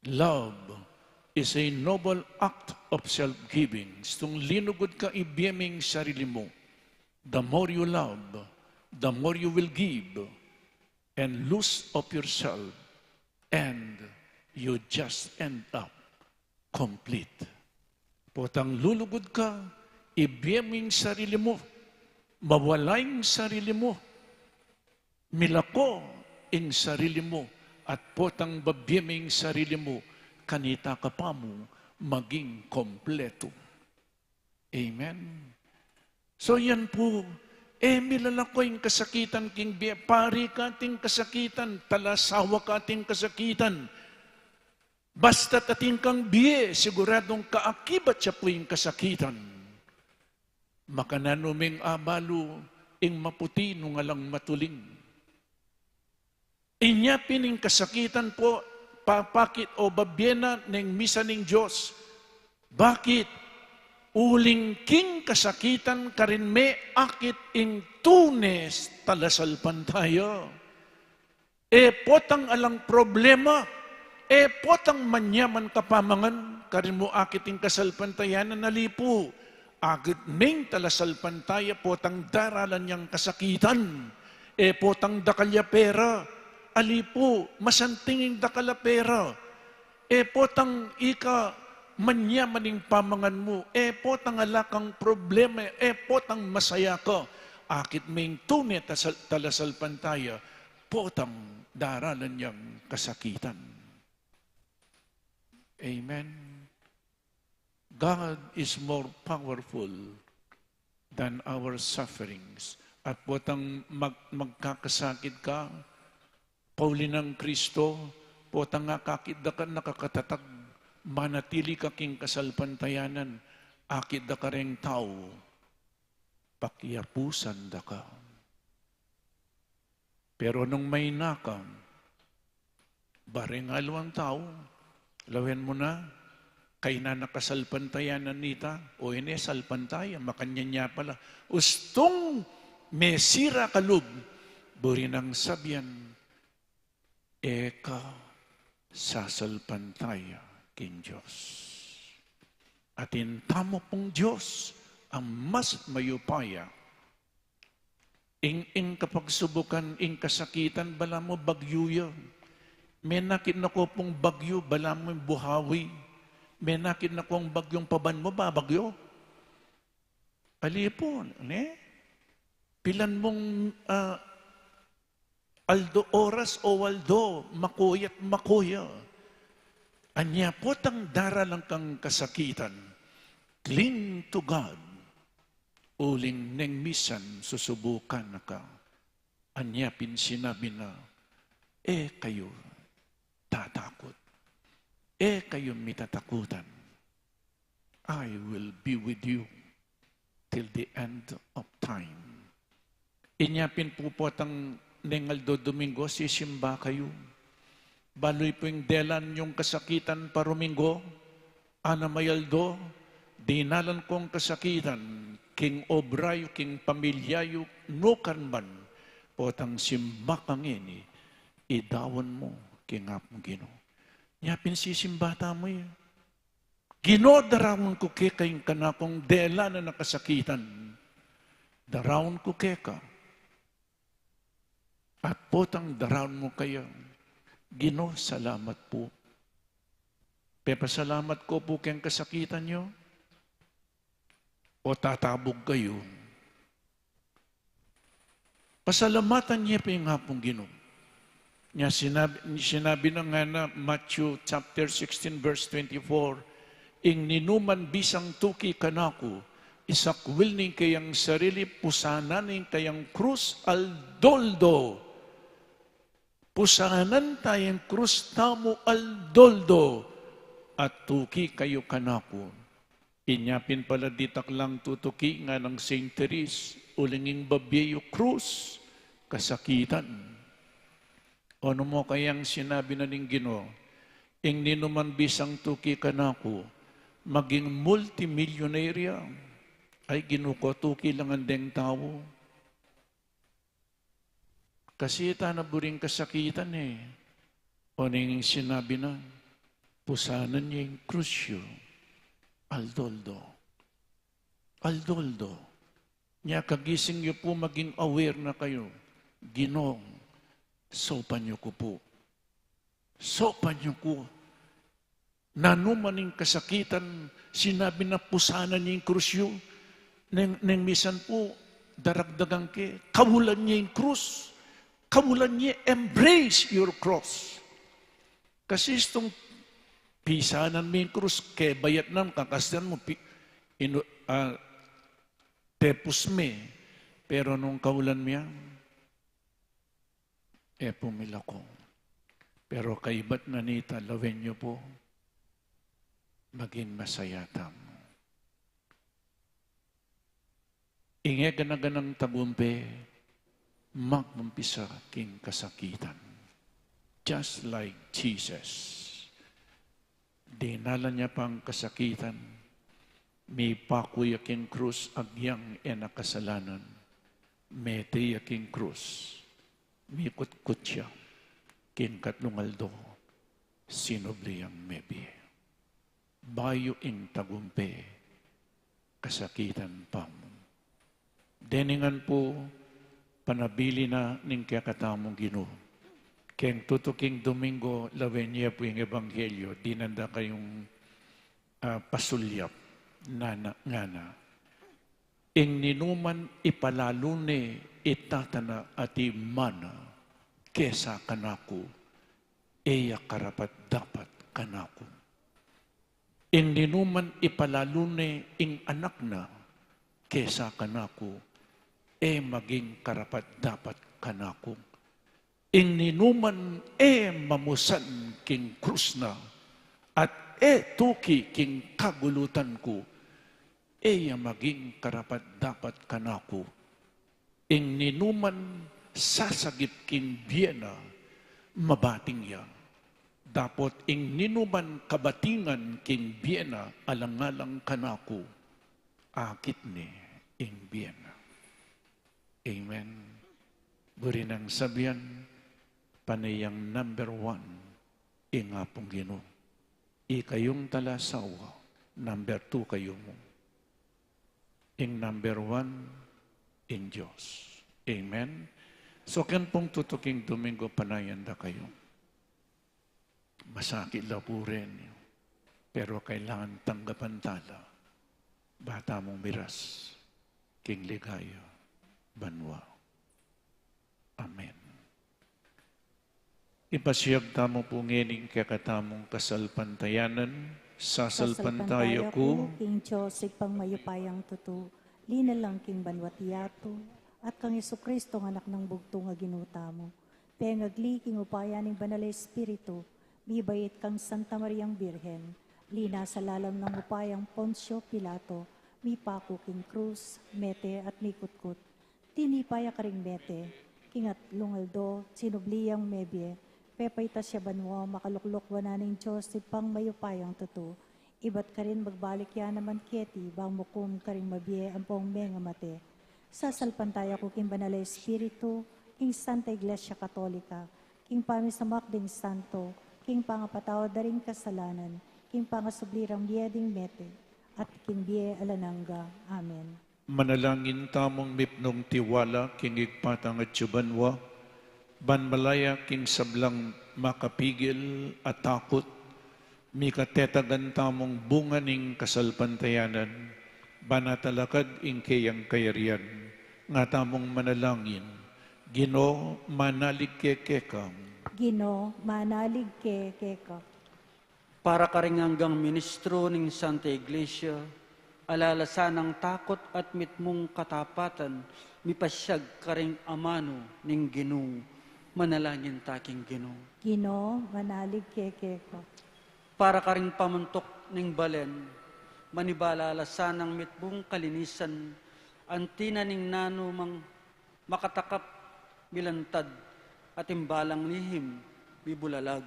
Love is a noble act of self-giving. Istung linugud ka, ibie me ing sarili mu. The more you love, the more you will give and lose of yourself, and you just end up complete. Potang lulugud ka, ibie mu ing sarili mu, mawala ing sarili mu, milako ing sarili mu, at potang babie mu ing sarili mu, kanita ka pa mu maging kompletu. Amen. So yan pu, e milalako ing kasakitan king bie, pari ka ating kasakitan, talasawa ka ating kasakitan. Basta't atin kang bie, siguradung kaakibat ya pu ing kasakitan. Makananu meng abalu ing maputi nung alang matuling. Inya pin ing kasakitan pu, papakit o babie na neng misa ning Dios. Bakit? Uling king kasakitan karin me akit ing tune talasalpantaya. E potang alang problema, e potang manyaman kapamangan, karin mu akit ing kasalpantayanan, ali pu. Akit meng talasalpantaya, potang daralan yang kasakitan, e potang dakal ya pera, ali pu, masanting ing dakal a pera. E potang ika manyaman ing pamangan mu, e potang ala kang problema, e potang masaya ka, akit meng tune tasal-, talasalpantaya, potang daralan yang kasakitan. Amen. God is more powerful than our sufferings. At potang mag-, magkakasakit ka, pauli nang Kristo, potang akakit da ka nakakatatag, manatili ka king kasalpantayanan, akit da ka reng tau, pakiapusan da ka. Pero nung maina ka, bareng aliwang tau, lawen mu na, kainan na kasalpantayanan nita, o ini salpantaya, makanyan ya pala. Ustung mesira ka lub, buri nang sabian, e ka sasalpantaya king Dios. Atin tamu pung Dios a mas mayupaya. Ing, ing kapagsubukan, ing kasakitan, balamu bagyu ya. Menakit na ku pung bagyu, balamu buhawi. Menakit na kung bagyung pabanwa, babagyu. Ali pu, ne? Pilan mung, ah, aldo, oras o aldo, makuya't makuya. Anya potang daralan kang kasakitan, cling to God. Uling neng misan susubukan na ka. Anya pin sinabi na, e kayu tatakut. E kayu mitatakutan. I will be with you till the end of time. Inya pin pu potang neng aldo Domingo, sisimba kayu. Balu pu ing delan yung kasakitan pa Domingo, ana may aldo, dinalan kung kasakitan, king obra yu, king pamilya yu, nukarin man, potang simba ka ngeni, idaun mu king Apung Ginu. Nya pin sisimba tamu ya. Ginu, daraun ku keka ing kanakung delan a kasakitan. Daraun ku keka. At potang daraun mu kaya, Ginu, salamat pu. Pepasalamat ku pu keng kasakitan yu. O tatabug kayu. Pasalamatan ye pu ing Apung Ginu. Nya sinabi, sinabi na ngana Matthew chapter sixteen, verse twenty-four, ing ninuman bisang tuki kanaku, isakwil ne ing kayang sarili, pusanan ne ing kayang krus aldo-aldo. Pusanan taya ing krus tamu aldo-aldo, at tuki kayu kanaku. Inya pin pala ditak lang tutuki, nganang Saint Therese, uling ing babie yu krus, kasakitan. O nu mu kayang sinabi na ning Ginu, ing ninuman bisang tuki kanaku, maging multimillionaire ya. Ay Ginu ku, tuki la ngan deng tau. Kasi tana buring kasakitan e. O ning sinabi na, pusanan ye ing krus yu aldo-aldo. Aldo-aldo. Nya kagising yu pu, maging aware na kayu. Ginu, saupan yu ku pu. Saupan yu ku. Nanu man ing kasakitan, sinabi na pusanan ye ing krus yu. Neng, neng misan pu, daragdagan ke, kaulan ye ing krus. Kaulan ye, embrace your cross. Kasi istung Pisanan me ing krus, kebayat na, kakastian mu, pi-, inu-, ah, tepus me. Pero nung kaulan me, e pu milako. Pero kaybat na nita, lawen yu pu, maging masaya tamu. Ing e gana-ganang tagumpe, mag-umpisa king kasakitan. Just like Jesus. Dinalan ya pang kasakitan, mipaku ya king krus agyang e na kasalanan, mete ya king krus, mikutkut ya, king katlung aldo, sinubli yang mebie. Bayu ing tagumpe, kasakitan pa mu. Dening ngan pu, panabilin na ning kekatamung Ginu. Keng tutuking Domingo, lawen ye pu ing ebanghelyo, dinan da kayung, ah, pasulyap, nana, ngana. Ing ninuman ipalalu ne i Tata na atin man kesa kanaku, e ya karapat-dapat kanaku. Ing ninuman ipalalu ne ing Anak na kesa kanaku, e maging karapat-dapat kanaku. Ing ninuman e mamusan king krus na, at e tuki king kagulutan ku, e ya maging karapat-dapat kanaku. Ing ninuman sasagip king bie na, mabating ya. Dapot ing ninuman kabatingan king bie na, alang-alang kanaku, akit ne ing bie na. Amen. Buri nang sabian, pane yang number one ing Apung Ginu. Ikayung talasawa, number two kayu mu. Ing number one, ing Dios. Amen. So, keng pung tutuking Domingo, panayan da kayu. Masakit la pu reni, pero kailangan tanggapan tala, ba tamung miras king ligaya banua. Amen. Ipasiag tamu pu ngening kekatamung kasalpantayanan. Sasalpantaya ku king Dios, Ibpang mayupayang tutu, linalang king banua't yatu, at kang Jesucristo, Anak nang bugtung a Ginu tamu, pengagli king upaya ning Banal a Espiritu, mibait kang Santa Mariang Birhen, linasa lalam nang upayang Poncio Pilato, mipaku king krus, mete at mikutkut. Tinipa ya karing mete, king atlung aldo, sinubli yang mebie, pepaitas ya banua, makaluklok wanan ning Dios, Ibpang mayupayang tutu, ibat karin magbalik ya naman keti, bang mukum karing mabie ampong mengamate. Sasalpantaya ku king Banal a Espiritu, king Santa Iglesia Katolika, king pamisamak ding santo, king pangapatawad da ring kasalanan, king pangasubli rang mie ding mete, at king bie alang angga. Amen. Manalangin tamung mipnung tiwala king Ibpa tang atsu banua, ban malaya king sablang makapigil a takut, mikatetagan tamung bunga ning kasalpantayanan, ban atalakad ing keyang kayarian. Nga tamung manalangin. Ginu, manalig ke keka. Ginu, manalig ke keka. Para karing anggang ministro ning Santa Iglesia, a lalasan nang takut at mitmung katapatan, mipasiag karing amanu ning Ginu, manalangin ta king Ginu. Ginu, manalig ke keka. Para karing pamuntuk ning balen, maniba lalasan nang mitmung kalinisan, anti na ning nanu mang makatakap milantad, at ing balang lihim mibulalag,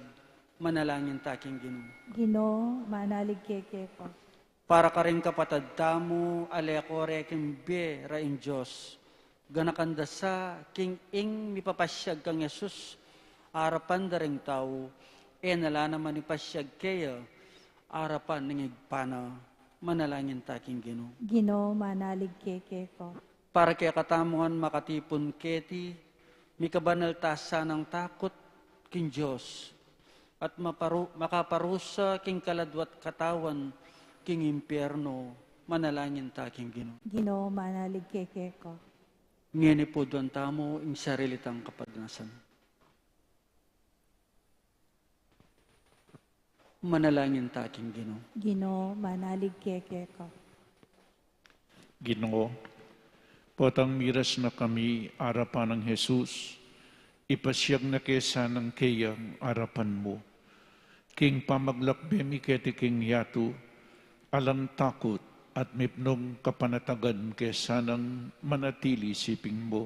manalangin ta king Ginu. Ginu, manalig ke keka. Para karing kapatad tamu a leko re king bie ra ing Dios, ganakan da sa king ing mipapasiag kang Jesus arapan da ring tau, e na la naman ipasiag keya arapan ning Ibpa na, manalangin ta king Ginu. Ginu, manalig ke keka. Para kekatamu ngan makatipun keti, mikabanal ta sanang takut king Dios, at maparu-, makaparusa king kaladwa't katawan king impiernu, manalangin ta king Ginu. Ginu, manalig ke keka. Ngeni puduan tamu ing sarili tang kapagnasan. Manalangin ta king Ginu. Ginu, manalig ke keka. Ginu, potang miras na kami arapan nang Jesus, ipasiag na ke sanang keyang arapan mu. King pamaglakbe mi keti king yatu, alang takut at mipnung kapanatagan ke sanang manatili siping mu.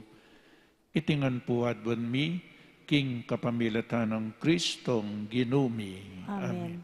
Iti ngan pu aduan mi, king kapamilatan nang Kristong Ginu mi. Amen. Amen.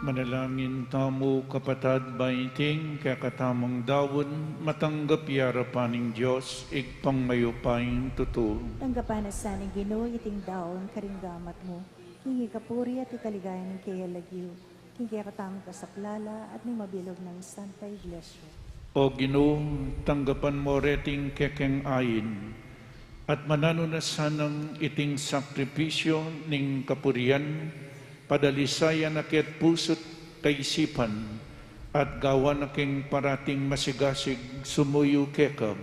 Manalangin tamu, kapatad, ba iting kekatamung daun matanggap ya arapan ning Dios, Ibpang mayupayang tutu. Tanggapan na sa ning Ginu iting daun karing gamat mu, king ikapuri at ikaligaya ning keyang lagyu, king kekatamung kasaplalan at ning mabilug nang Santa Iglesia. O Ginu, tanggapan mu reting kekeng ain, at mananu na sanang iting sakripisyu ning kapurian, padalisayan na keng pusu't kaisipan, at gawan na keng parating masigasig sumuyu keka.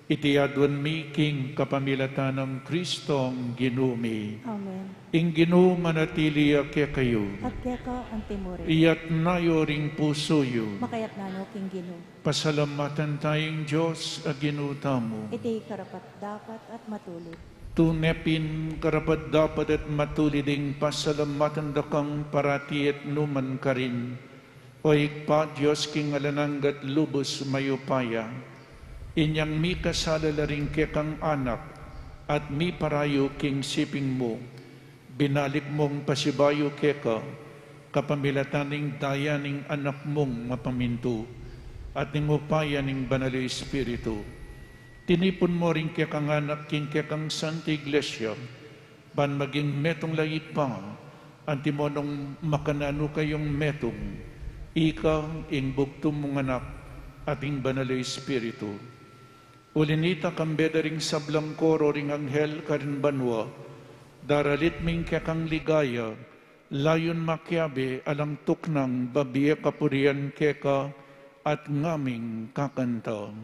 Iti aduan mi king kapamilatan nang Kristong Ginu mi. Amen. Ing Ginu manatili ya kekayu. At keka antimurin. Iyatas yu ring pusu yu. Makayatas no king Ginu. Pasalamatan taya ing Dios a Ginu tamu. Iti karapat-dapat at matulid. Tune pin karapat-dapat at matulid ing pasalamatan da kang parati at nukarin man, O Ibpa, Dios king alang angga at lubus mayupaya. Inyang mikasala la ring kekang anak at miparayu king siping mu, binalik mung pasibayu keka, kapamilatan ning daya ning Anak mung mapamintu at ning upaya ning Banal a Espiritu. Tinipun mu ring kekang anak king kekang Santa Iglesia, ban maging metung la, Ibpa, antimo nung makananu kayung metung, ika, ing bugtung mung Anak, at ing Banal a Espiritu. Uli na nita, kambe da ring sablang koro ring anghel karin banua, daralit mi ing kekang ligaya, Layun makiabe alang tuknang babie kapurian keka at ngaming kakanta.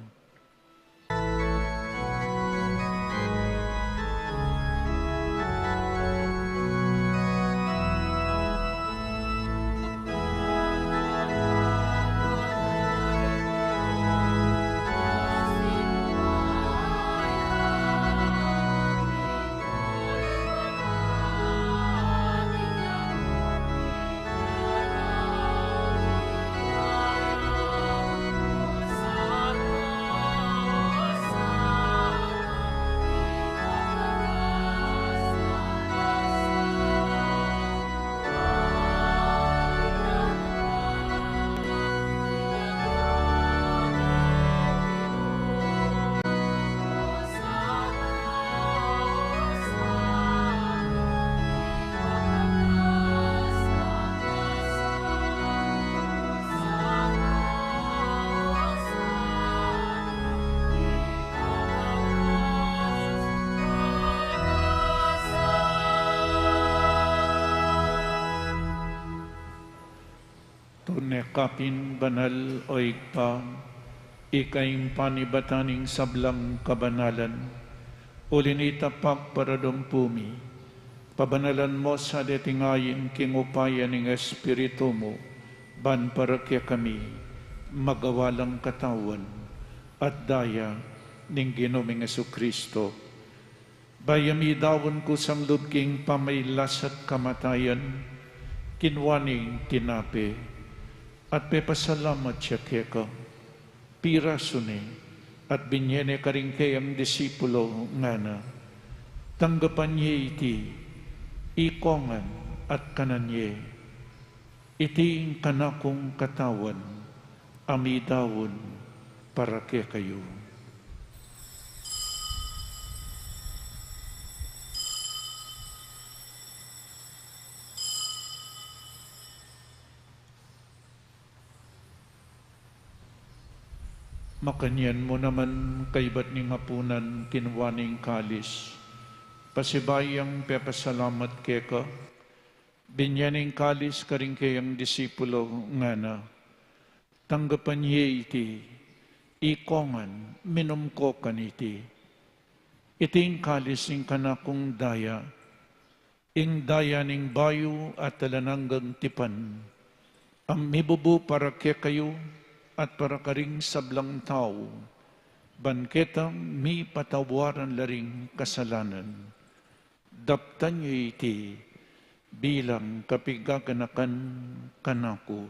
Tune ka pin banal, o Ibpa, ika ing panibatan ning sablang kabanalan. Uli na nita, pagparamdam mi, pabanalan mu sa deting ayin king upaya ning Espiritu mu, ban para kekami magawa lang katawan at daya ning Ginu ming Jesucristo. Bayu ya midaun kusang lub king pamailas at kamatayan, kinua ne ing tinape, at pepasalamat ya keka, pirasu ne, at binye ne karing keyang disipulo, ngana: Tanggapan ye iti, ikongan at kanan ye. Iti ing kanakung katawan, a midaun para kekayu. Makanyan mu naman, kaybat ning apunan, kinua ne ing kalis, pasibayu yang pepasalamat keka, binye ne ing kalis karing keyang disipulo, ngana: Tanggapan ye iti, ikongan, minum ko kaniti. Iti ing kalis ning kanakung daya, ing daya ning bayu at alang anggang tipan, a mibubu para kekayu at para karing sablang tau, ban ketang mipatawaran la ring kasalanan. Daptan ye iti bilang kapigaganakan kanaku.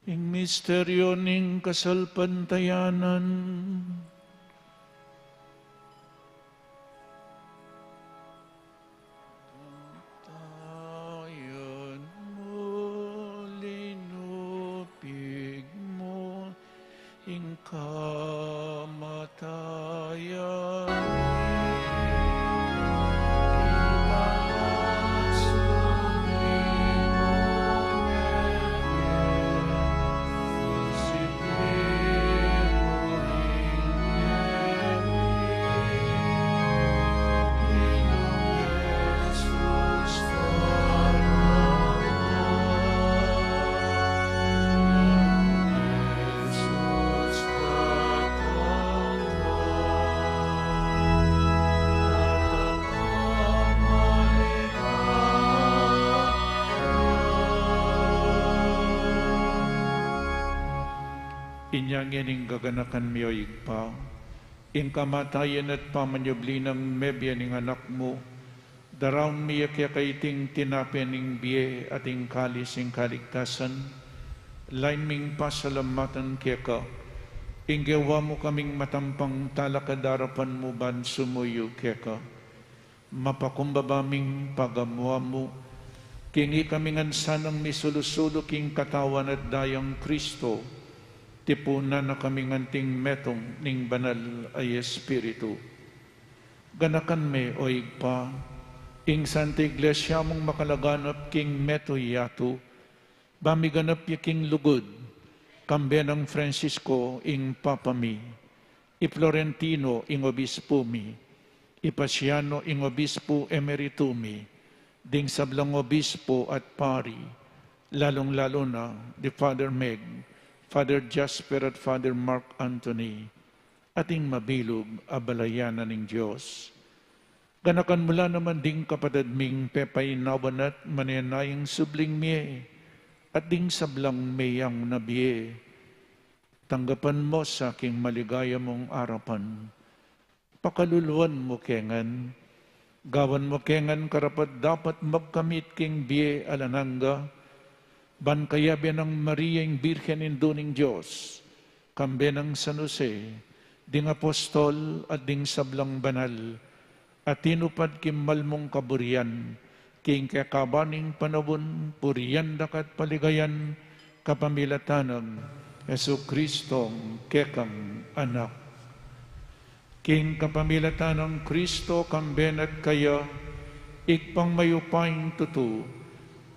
Ing misteryu ning kasalpantayanan. Tayan mu, linupig mu ing kamatayan. Inya ngeni ing gaganakan mi, o Ibpa, ing kamatayan at pamanyubli nang mebie ning Anak mu, daraun mi ya keka iting tinape ning bie at ing kalis ning kaligtasan, lain ming pasalamatan keka, ing gewa mu kaming matampang talakad king arapan mu ban sumuyu keka. Mapakumbaba ming pagamuan mu, king ikami ngan sanang misulu-sulu king katawan at dayang Kristo, tipunan na kami ngan king metung ning Banal a Espiritu. Ganakan me, o Ibpa, ing Santa Iglesia mung makalaganap king metung yatu, Ba miganap ya king lugud, kambe nang Francisco ing Papa mi, i Florentino ing Obispo mi, i Pasiano ing Obispo Emerito mi, ding sablang obispo at pari, lalung-lalu na di Father Meg, Father Jasper at Father Mark Anthony, at ing mabilug a balayan na ning Dios. Ganakan mu la naman ding kapatad ming pepainawan at manenayang subling mie, at ding sablang meyang na bie. Tanggapan mu sa king maligaya mung arapan. Pakaluluan mu ke ngan, gawan mu ke ngan karapat-dapat magkamit king bie alang angga, ban kayabe nang Maria ing Birhen Indu ning Dios, kambe nang San Jose, ding apostol at ding sablang banal, a tinupad king mal mung kaburian, king kekaban ning panaun, purian da ka at paligayan, kapamilatan nang Jesucristong kekang Anak. King kapamilatan nang Kristo, kambe na at kaya, Ibpang mayupayang tutu,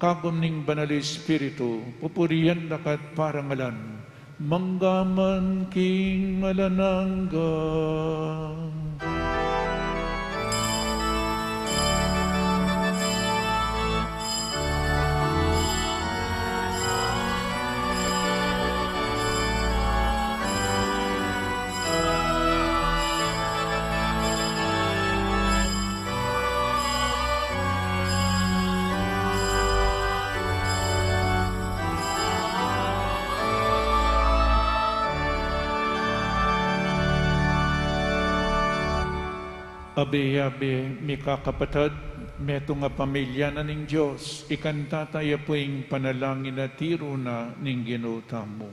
kagum ning Banal Espiritu, pupurian da ka at parangalan, mangga man king alang angga. Abe-abe, mikakapatad, metung a pamilya na ning Dios, ikanta taya pu ing panalangin a tiru na ning Ginu tamu.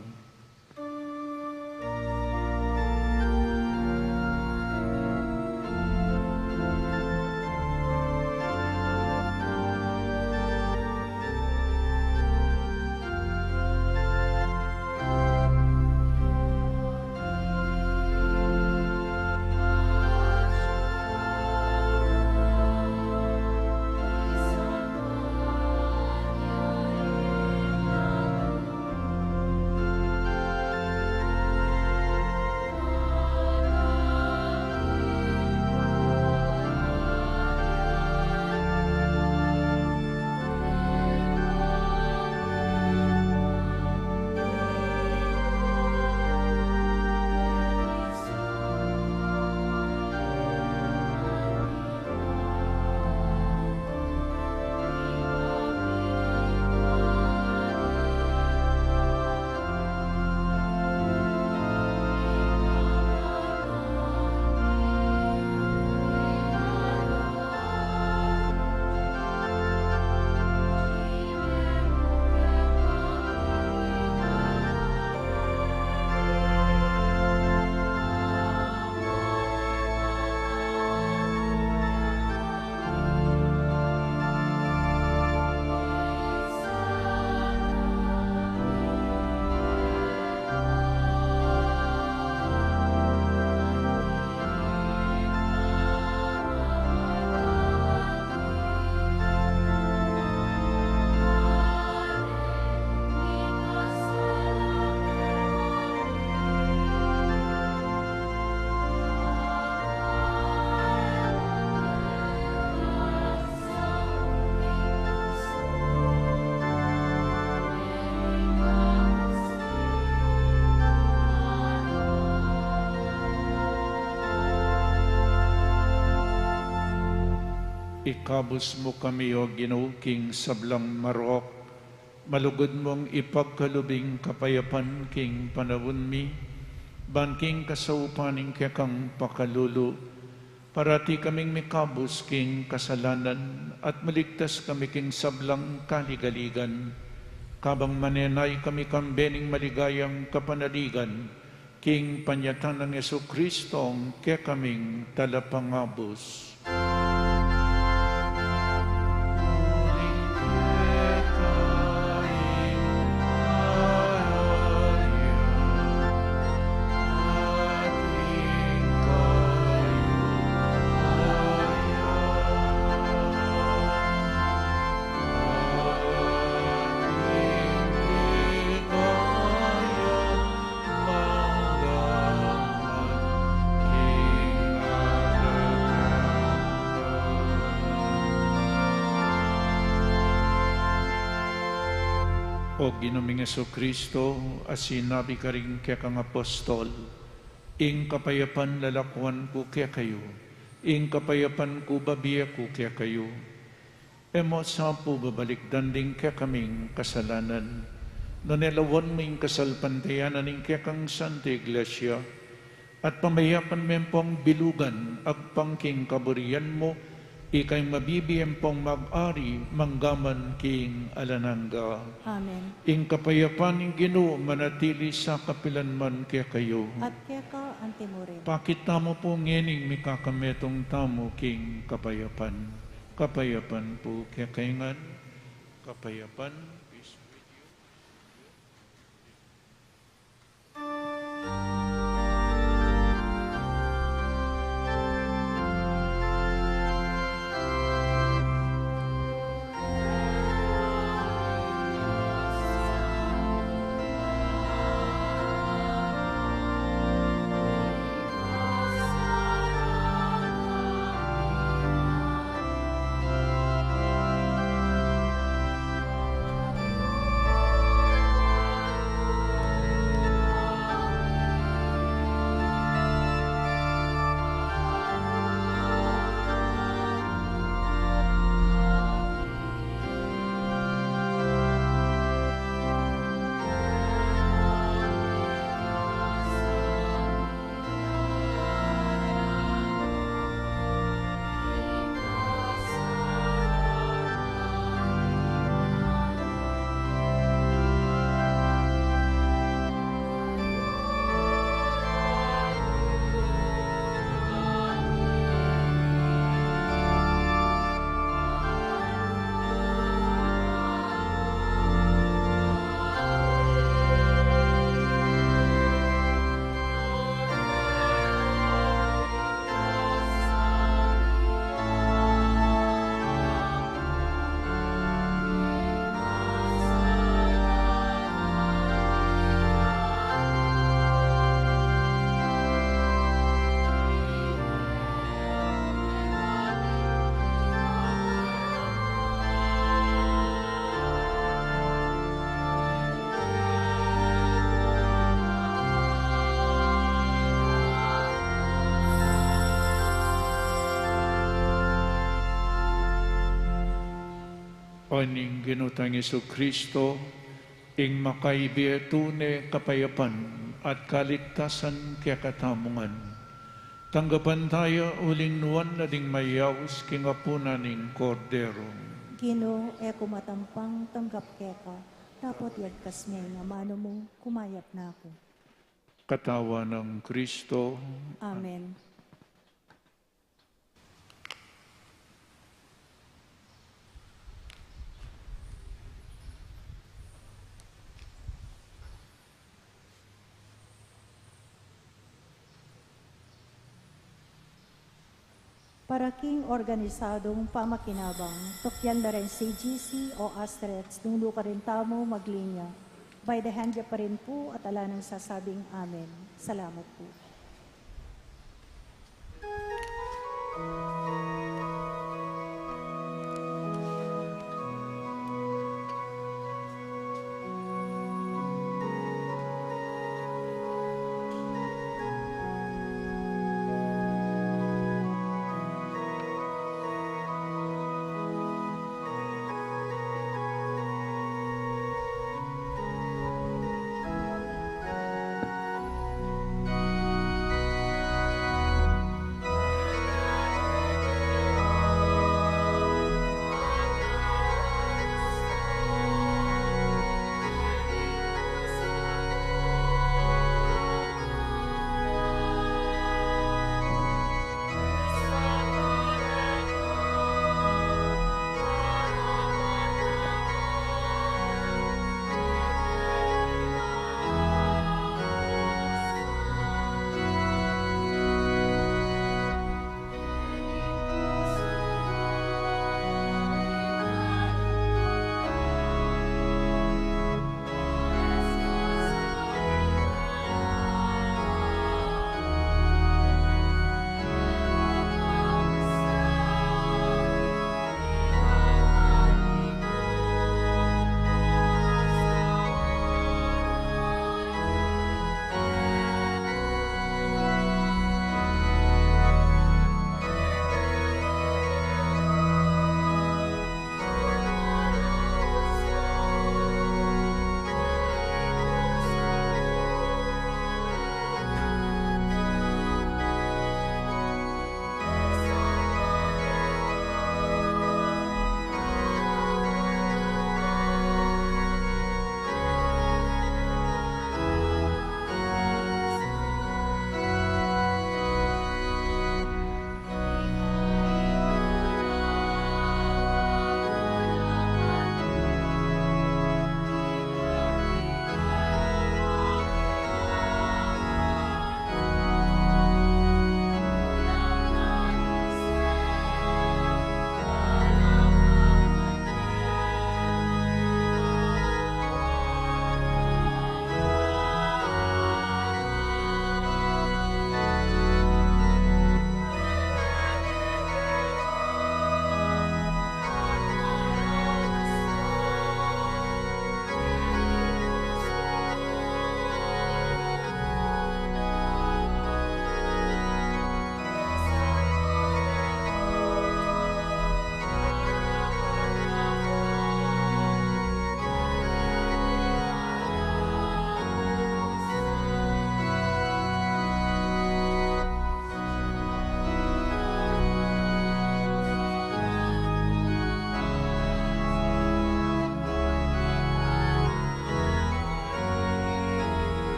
Ikabus mu kami, O Ginu, king sablang marok, malugud mung ipagkalub ing kapayapan king panaun mi, ban king kasaupan ning kekang pakalulu, parati kaming mikabus king kasalanan at maligtas kami king sablang kaligaligan, kabang manenaya kami kambe ning maligayang kapanaligan, king panyatang nang Jesucristong kekaming Talapangabus. O Ginu ming Jesucristo, a sinabi karing kekang apostol, ing kapayapan lalakuan ku kekayu, ing kapayapan ku bibie ku kekayu. E mu sa pu babalikdan ding kekaming kasalanan, nune lawan mu ing kasalpantayanan ning kekang Santa Iglesia, at pamayapan me pong bilugan agpang king kaburian mu, ika ing mabibie pong mag-ari manggaman king alang angga. Amen. Ing kapayapan ning Ginu manatili sa kapilan man kekayu. At keka antimurin. Pakit tamu pu ngening mikakametung tamu king kapayapan. Kapayapan pu kekayu ngan. Kapayapan, peace with you. O ning Ginu tang Jesucristo, ing makaibie tune kapayapan at kaligtasan kekatamu ngan. Tanggapan taya uling nuan na ding mayaus king apunan ning Kordero. Ginu, e ku matampang tanggap keka, dapot iagkas me ing amanu mu, kumayap na ku. Katawan nang Kristo. Amen. Para king organisadong pamakinabang, tukyan la ring C G C o Asterix, nung nukarin tamu maglinya. By the hand ya pa rin pu at ala nang sasabing amen. Salamat pu.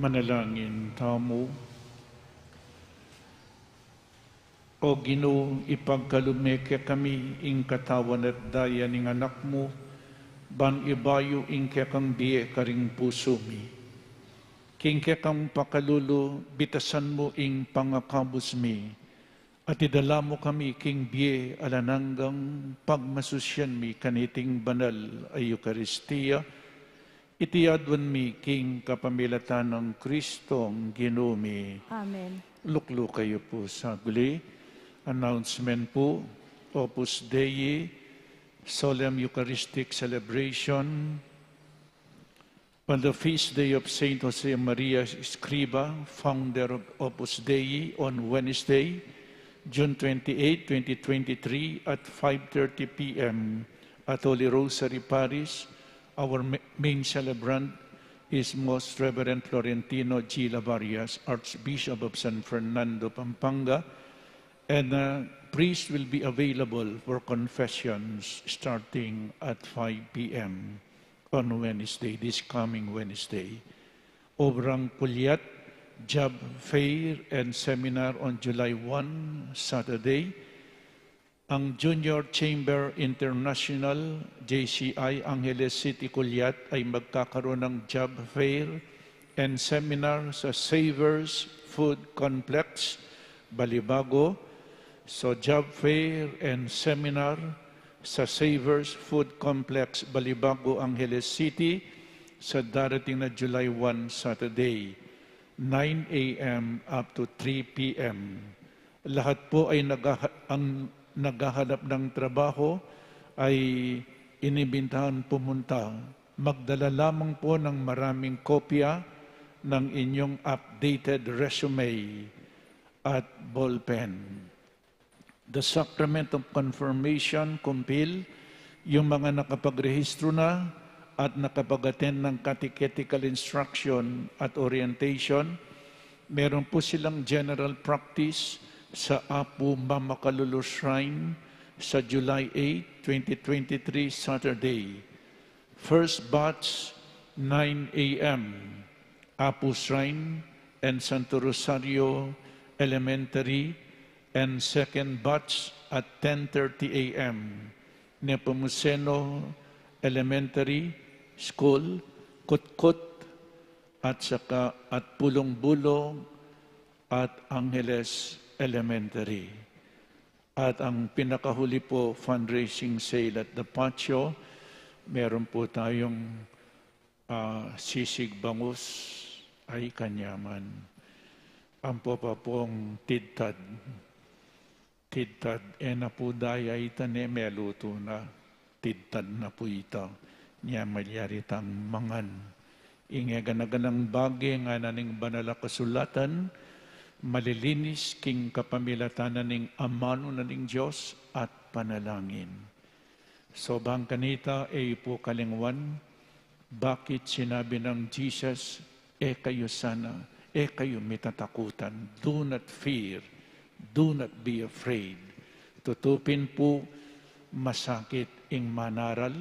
Manalangin tamu. O Ginu, ipagkalub me kekami ing katawan at daya ning Anak mu, ban ibayu ing kekang bie karing pusu mi. King kekang pakalulu, bitasan mu ing pangakabus mi, at idala mu kami king bie alang anggang pagmasusyan mi kaniting banal a Eukaristia, iti aduan mi king kapamilatan nang Kristong Ginu mi. Amen. Lukluk kayu pu saglit. Announcement pu, Opus Dei, Solemn Eucharistic Celebration, on the feast day of Saint Josemaria Escriva, founder of Opus Dei, on Wednesday, June twenty-eight, twenty twenty-three, at five thirty p m at Holy Rosary Parish, our ma-, main celebrant is Most Reverend Florentino G. Lavarias, Archbishop of San Fernando, Pampanga, and, uh, priest will be available for confessions starting at five p m on Wednesday, this coming Wednesday. Obrang Kulyat, job fair and seminar on July one, Saturday. Ang Junior Chamber International, J C I, Angeles City, Kulyat ay magkakaroon ng job fair and seminar sa Savers Food Complex, Balibago. So, job fair and seminar sa Savers Food Complex, Balibago, Angeles City, sa darating na July one, Saturday, nine a m up to three p m. Lahat po ay naghaha-, ang naghahanap ng trabaho ay inimbitahang pumunta. Magdala lamang po ng maraming kopya ng inyong updated resume at ballpen. The Sacrament of Confirmation, Kumpil, yung mga nakapagrehistro na at nakapag-attend ng catechetical instruction at orientation, meron po silang general practice sa Apu Mamakalulu Shrine sa July eight, twenty twenty-three, Saturday. First batch, nine a m, Apu Shrine and Santo Rosario Elementary, and second batch at ten thirty a m, Nepomuceno Elementary School, Kutkut, at saka at Pulong Bulong at Angeles Elementary. At ang pinakahuli po, fundraising sale at the patio, meron po tayong, ah, sisig bangus, ay kanyaman. Ampo pa pong tidtad. Tidtad, e na pu daya ita ne, melutu na. Tidtad na pu ita. Nya malyari tang mangan. Ing e gana-ganang bage ngana ning Banal a Kasulatan, malilinis king kapamilatan na ning amanu na ning Dios at panalangin. So bang kanita, e yu pu kalingwan, bakit sinabi ng Jesus, "E kayu sana, e kayu mitatakutan, do not fear, do not be afraid"? Tutu pin pu, masakit ing manaral,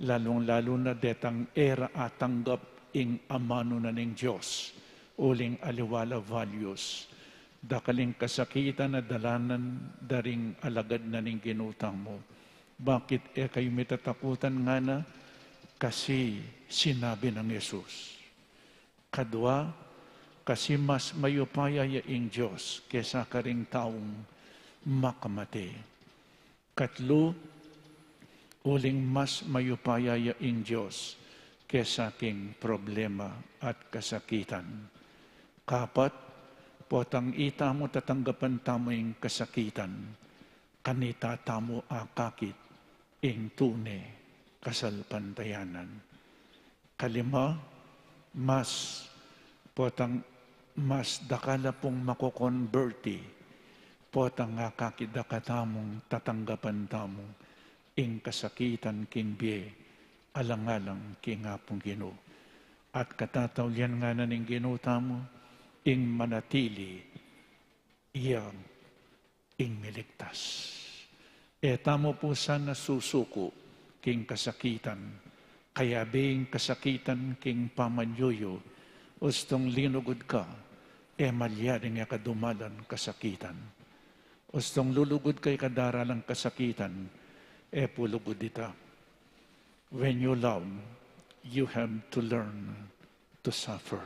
lalung-lalu na detang e ra atanggap ing amanu na ning Dios, uling aliwa la values. Dakal ing kasakitan a dalanan da ring alagad na ning Ginu tamu. Bakit e kayu mitatakutan ngana? Kasi sinabi nang Jesus. Kadwa, kasi mas mayupaya ya ing Dios kesa karing taung makamate. Katlu, uling mas mayupaya ya ing Dios kesa king problema at kasakitan. Kapat, potang itamu tatanggapan tamu ing kasakitan, kanita tamu akakit ing tune kasalpantayanan. Kalima, mas, potang mas dakal a pung makokonberti, potang akakit da katamung tatanggapan tamu ing kasakitan king bie, alang-alang king Apung Ginu. At katataulian ngana ning Ginu tamu, ing manatili, iya ing miligtas. E tamu pu sana susuku king kasakitan, kayabe ing kasakitan king pamanyuyu, Ustung linugud ka, e malyaring e ka dumalan kasakitan. Ustung lulugud ka ika daralan kasakitan, e pu lugud ita. When you love, you have to learn to suffer.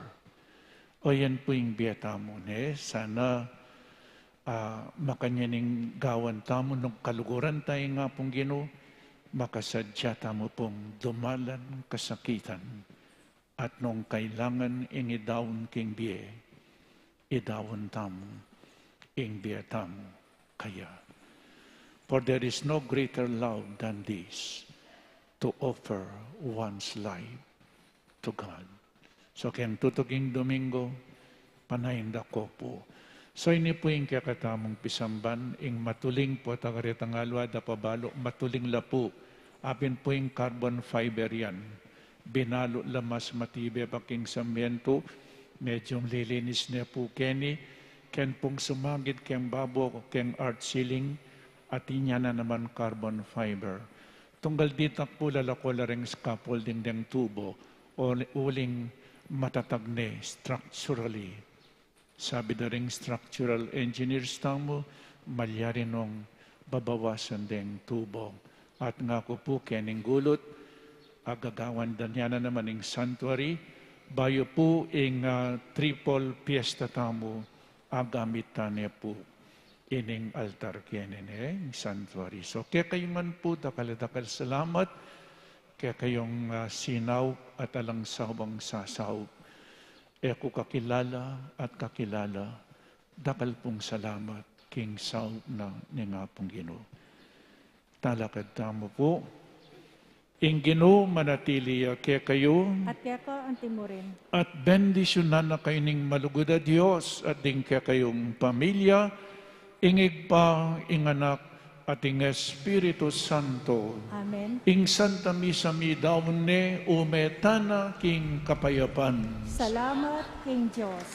O yan pu ing bie tamu, ne? Sana, ah, makanyan ing gawan tamu nung kaluguran taya ing Apung Ginu, makasadya tamu pung dumalan kasakitan. At nung kailangan ing idaun king bie, idaun tamu ing bie tamu kaya. For there is no greater love than this, to offer one's life to God. So, keng tutuking Domingo, panayan da ko pu. So, ini pu ing kekatamung pisamban, ing matuling pu at a karetang alwa da pabalu, matuling la pu. Apin pu ing carbon fiber yan. Binalu la mas matibe pa king samientu, medyung lilinis ne pu keni, ken pung sumagit keng babo, keng art ceiling, atin ya na naman carbon fiber. Tunggal dita pu lalako la reng scaffolding deng tubo, o uling matatag ne structurally. Sabi da ring structural engineers tamu, malyari nung babawasan deng tubo. At ngaku pu kening gulut, agagawan da ne na naman ing sanctuary, bayu pu ing, ah, triple fiesta tamu, agamit ta ne pu ining altar keni, ne, ing sanctuary. So, kekayu man pu, dakal-dakal salamat, kekayung, ah, sinaup at alang sawang sasaup. E ku kakilala at kakilala, dakal pung salamat king saup na ning Apung Ginu. Talakad tamu pu. Ing Ginu manatili ya kekayu. At keka antimurin. At bendisyunan na kayu ning malugud a Dios at ding kekayung pamilya, ing Ibpa, ing Anak, at ing Espiritu Santo. Amen. Ing Santa Misa midaun ne, ume tana king kapayapan. Salamat king Dios.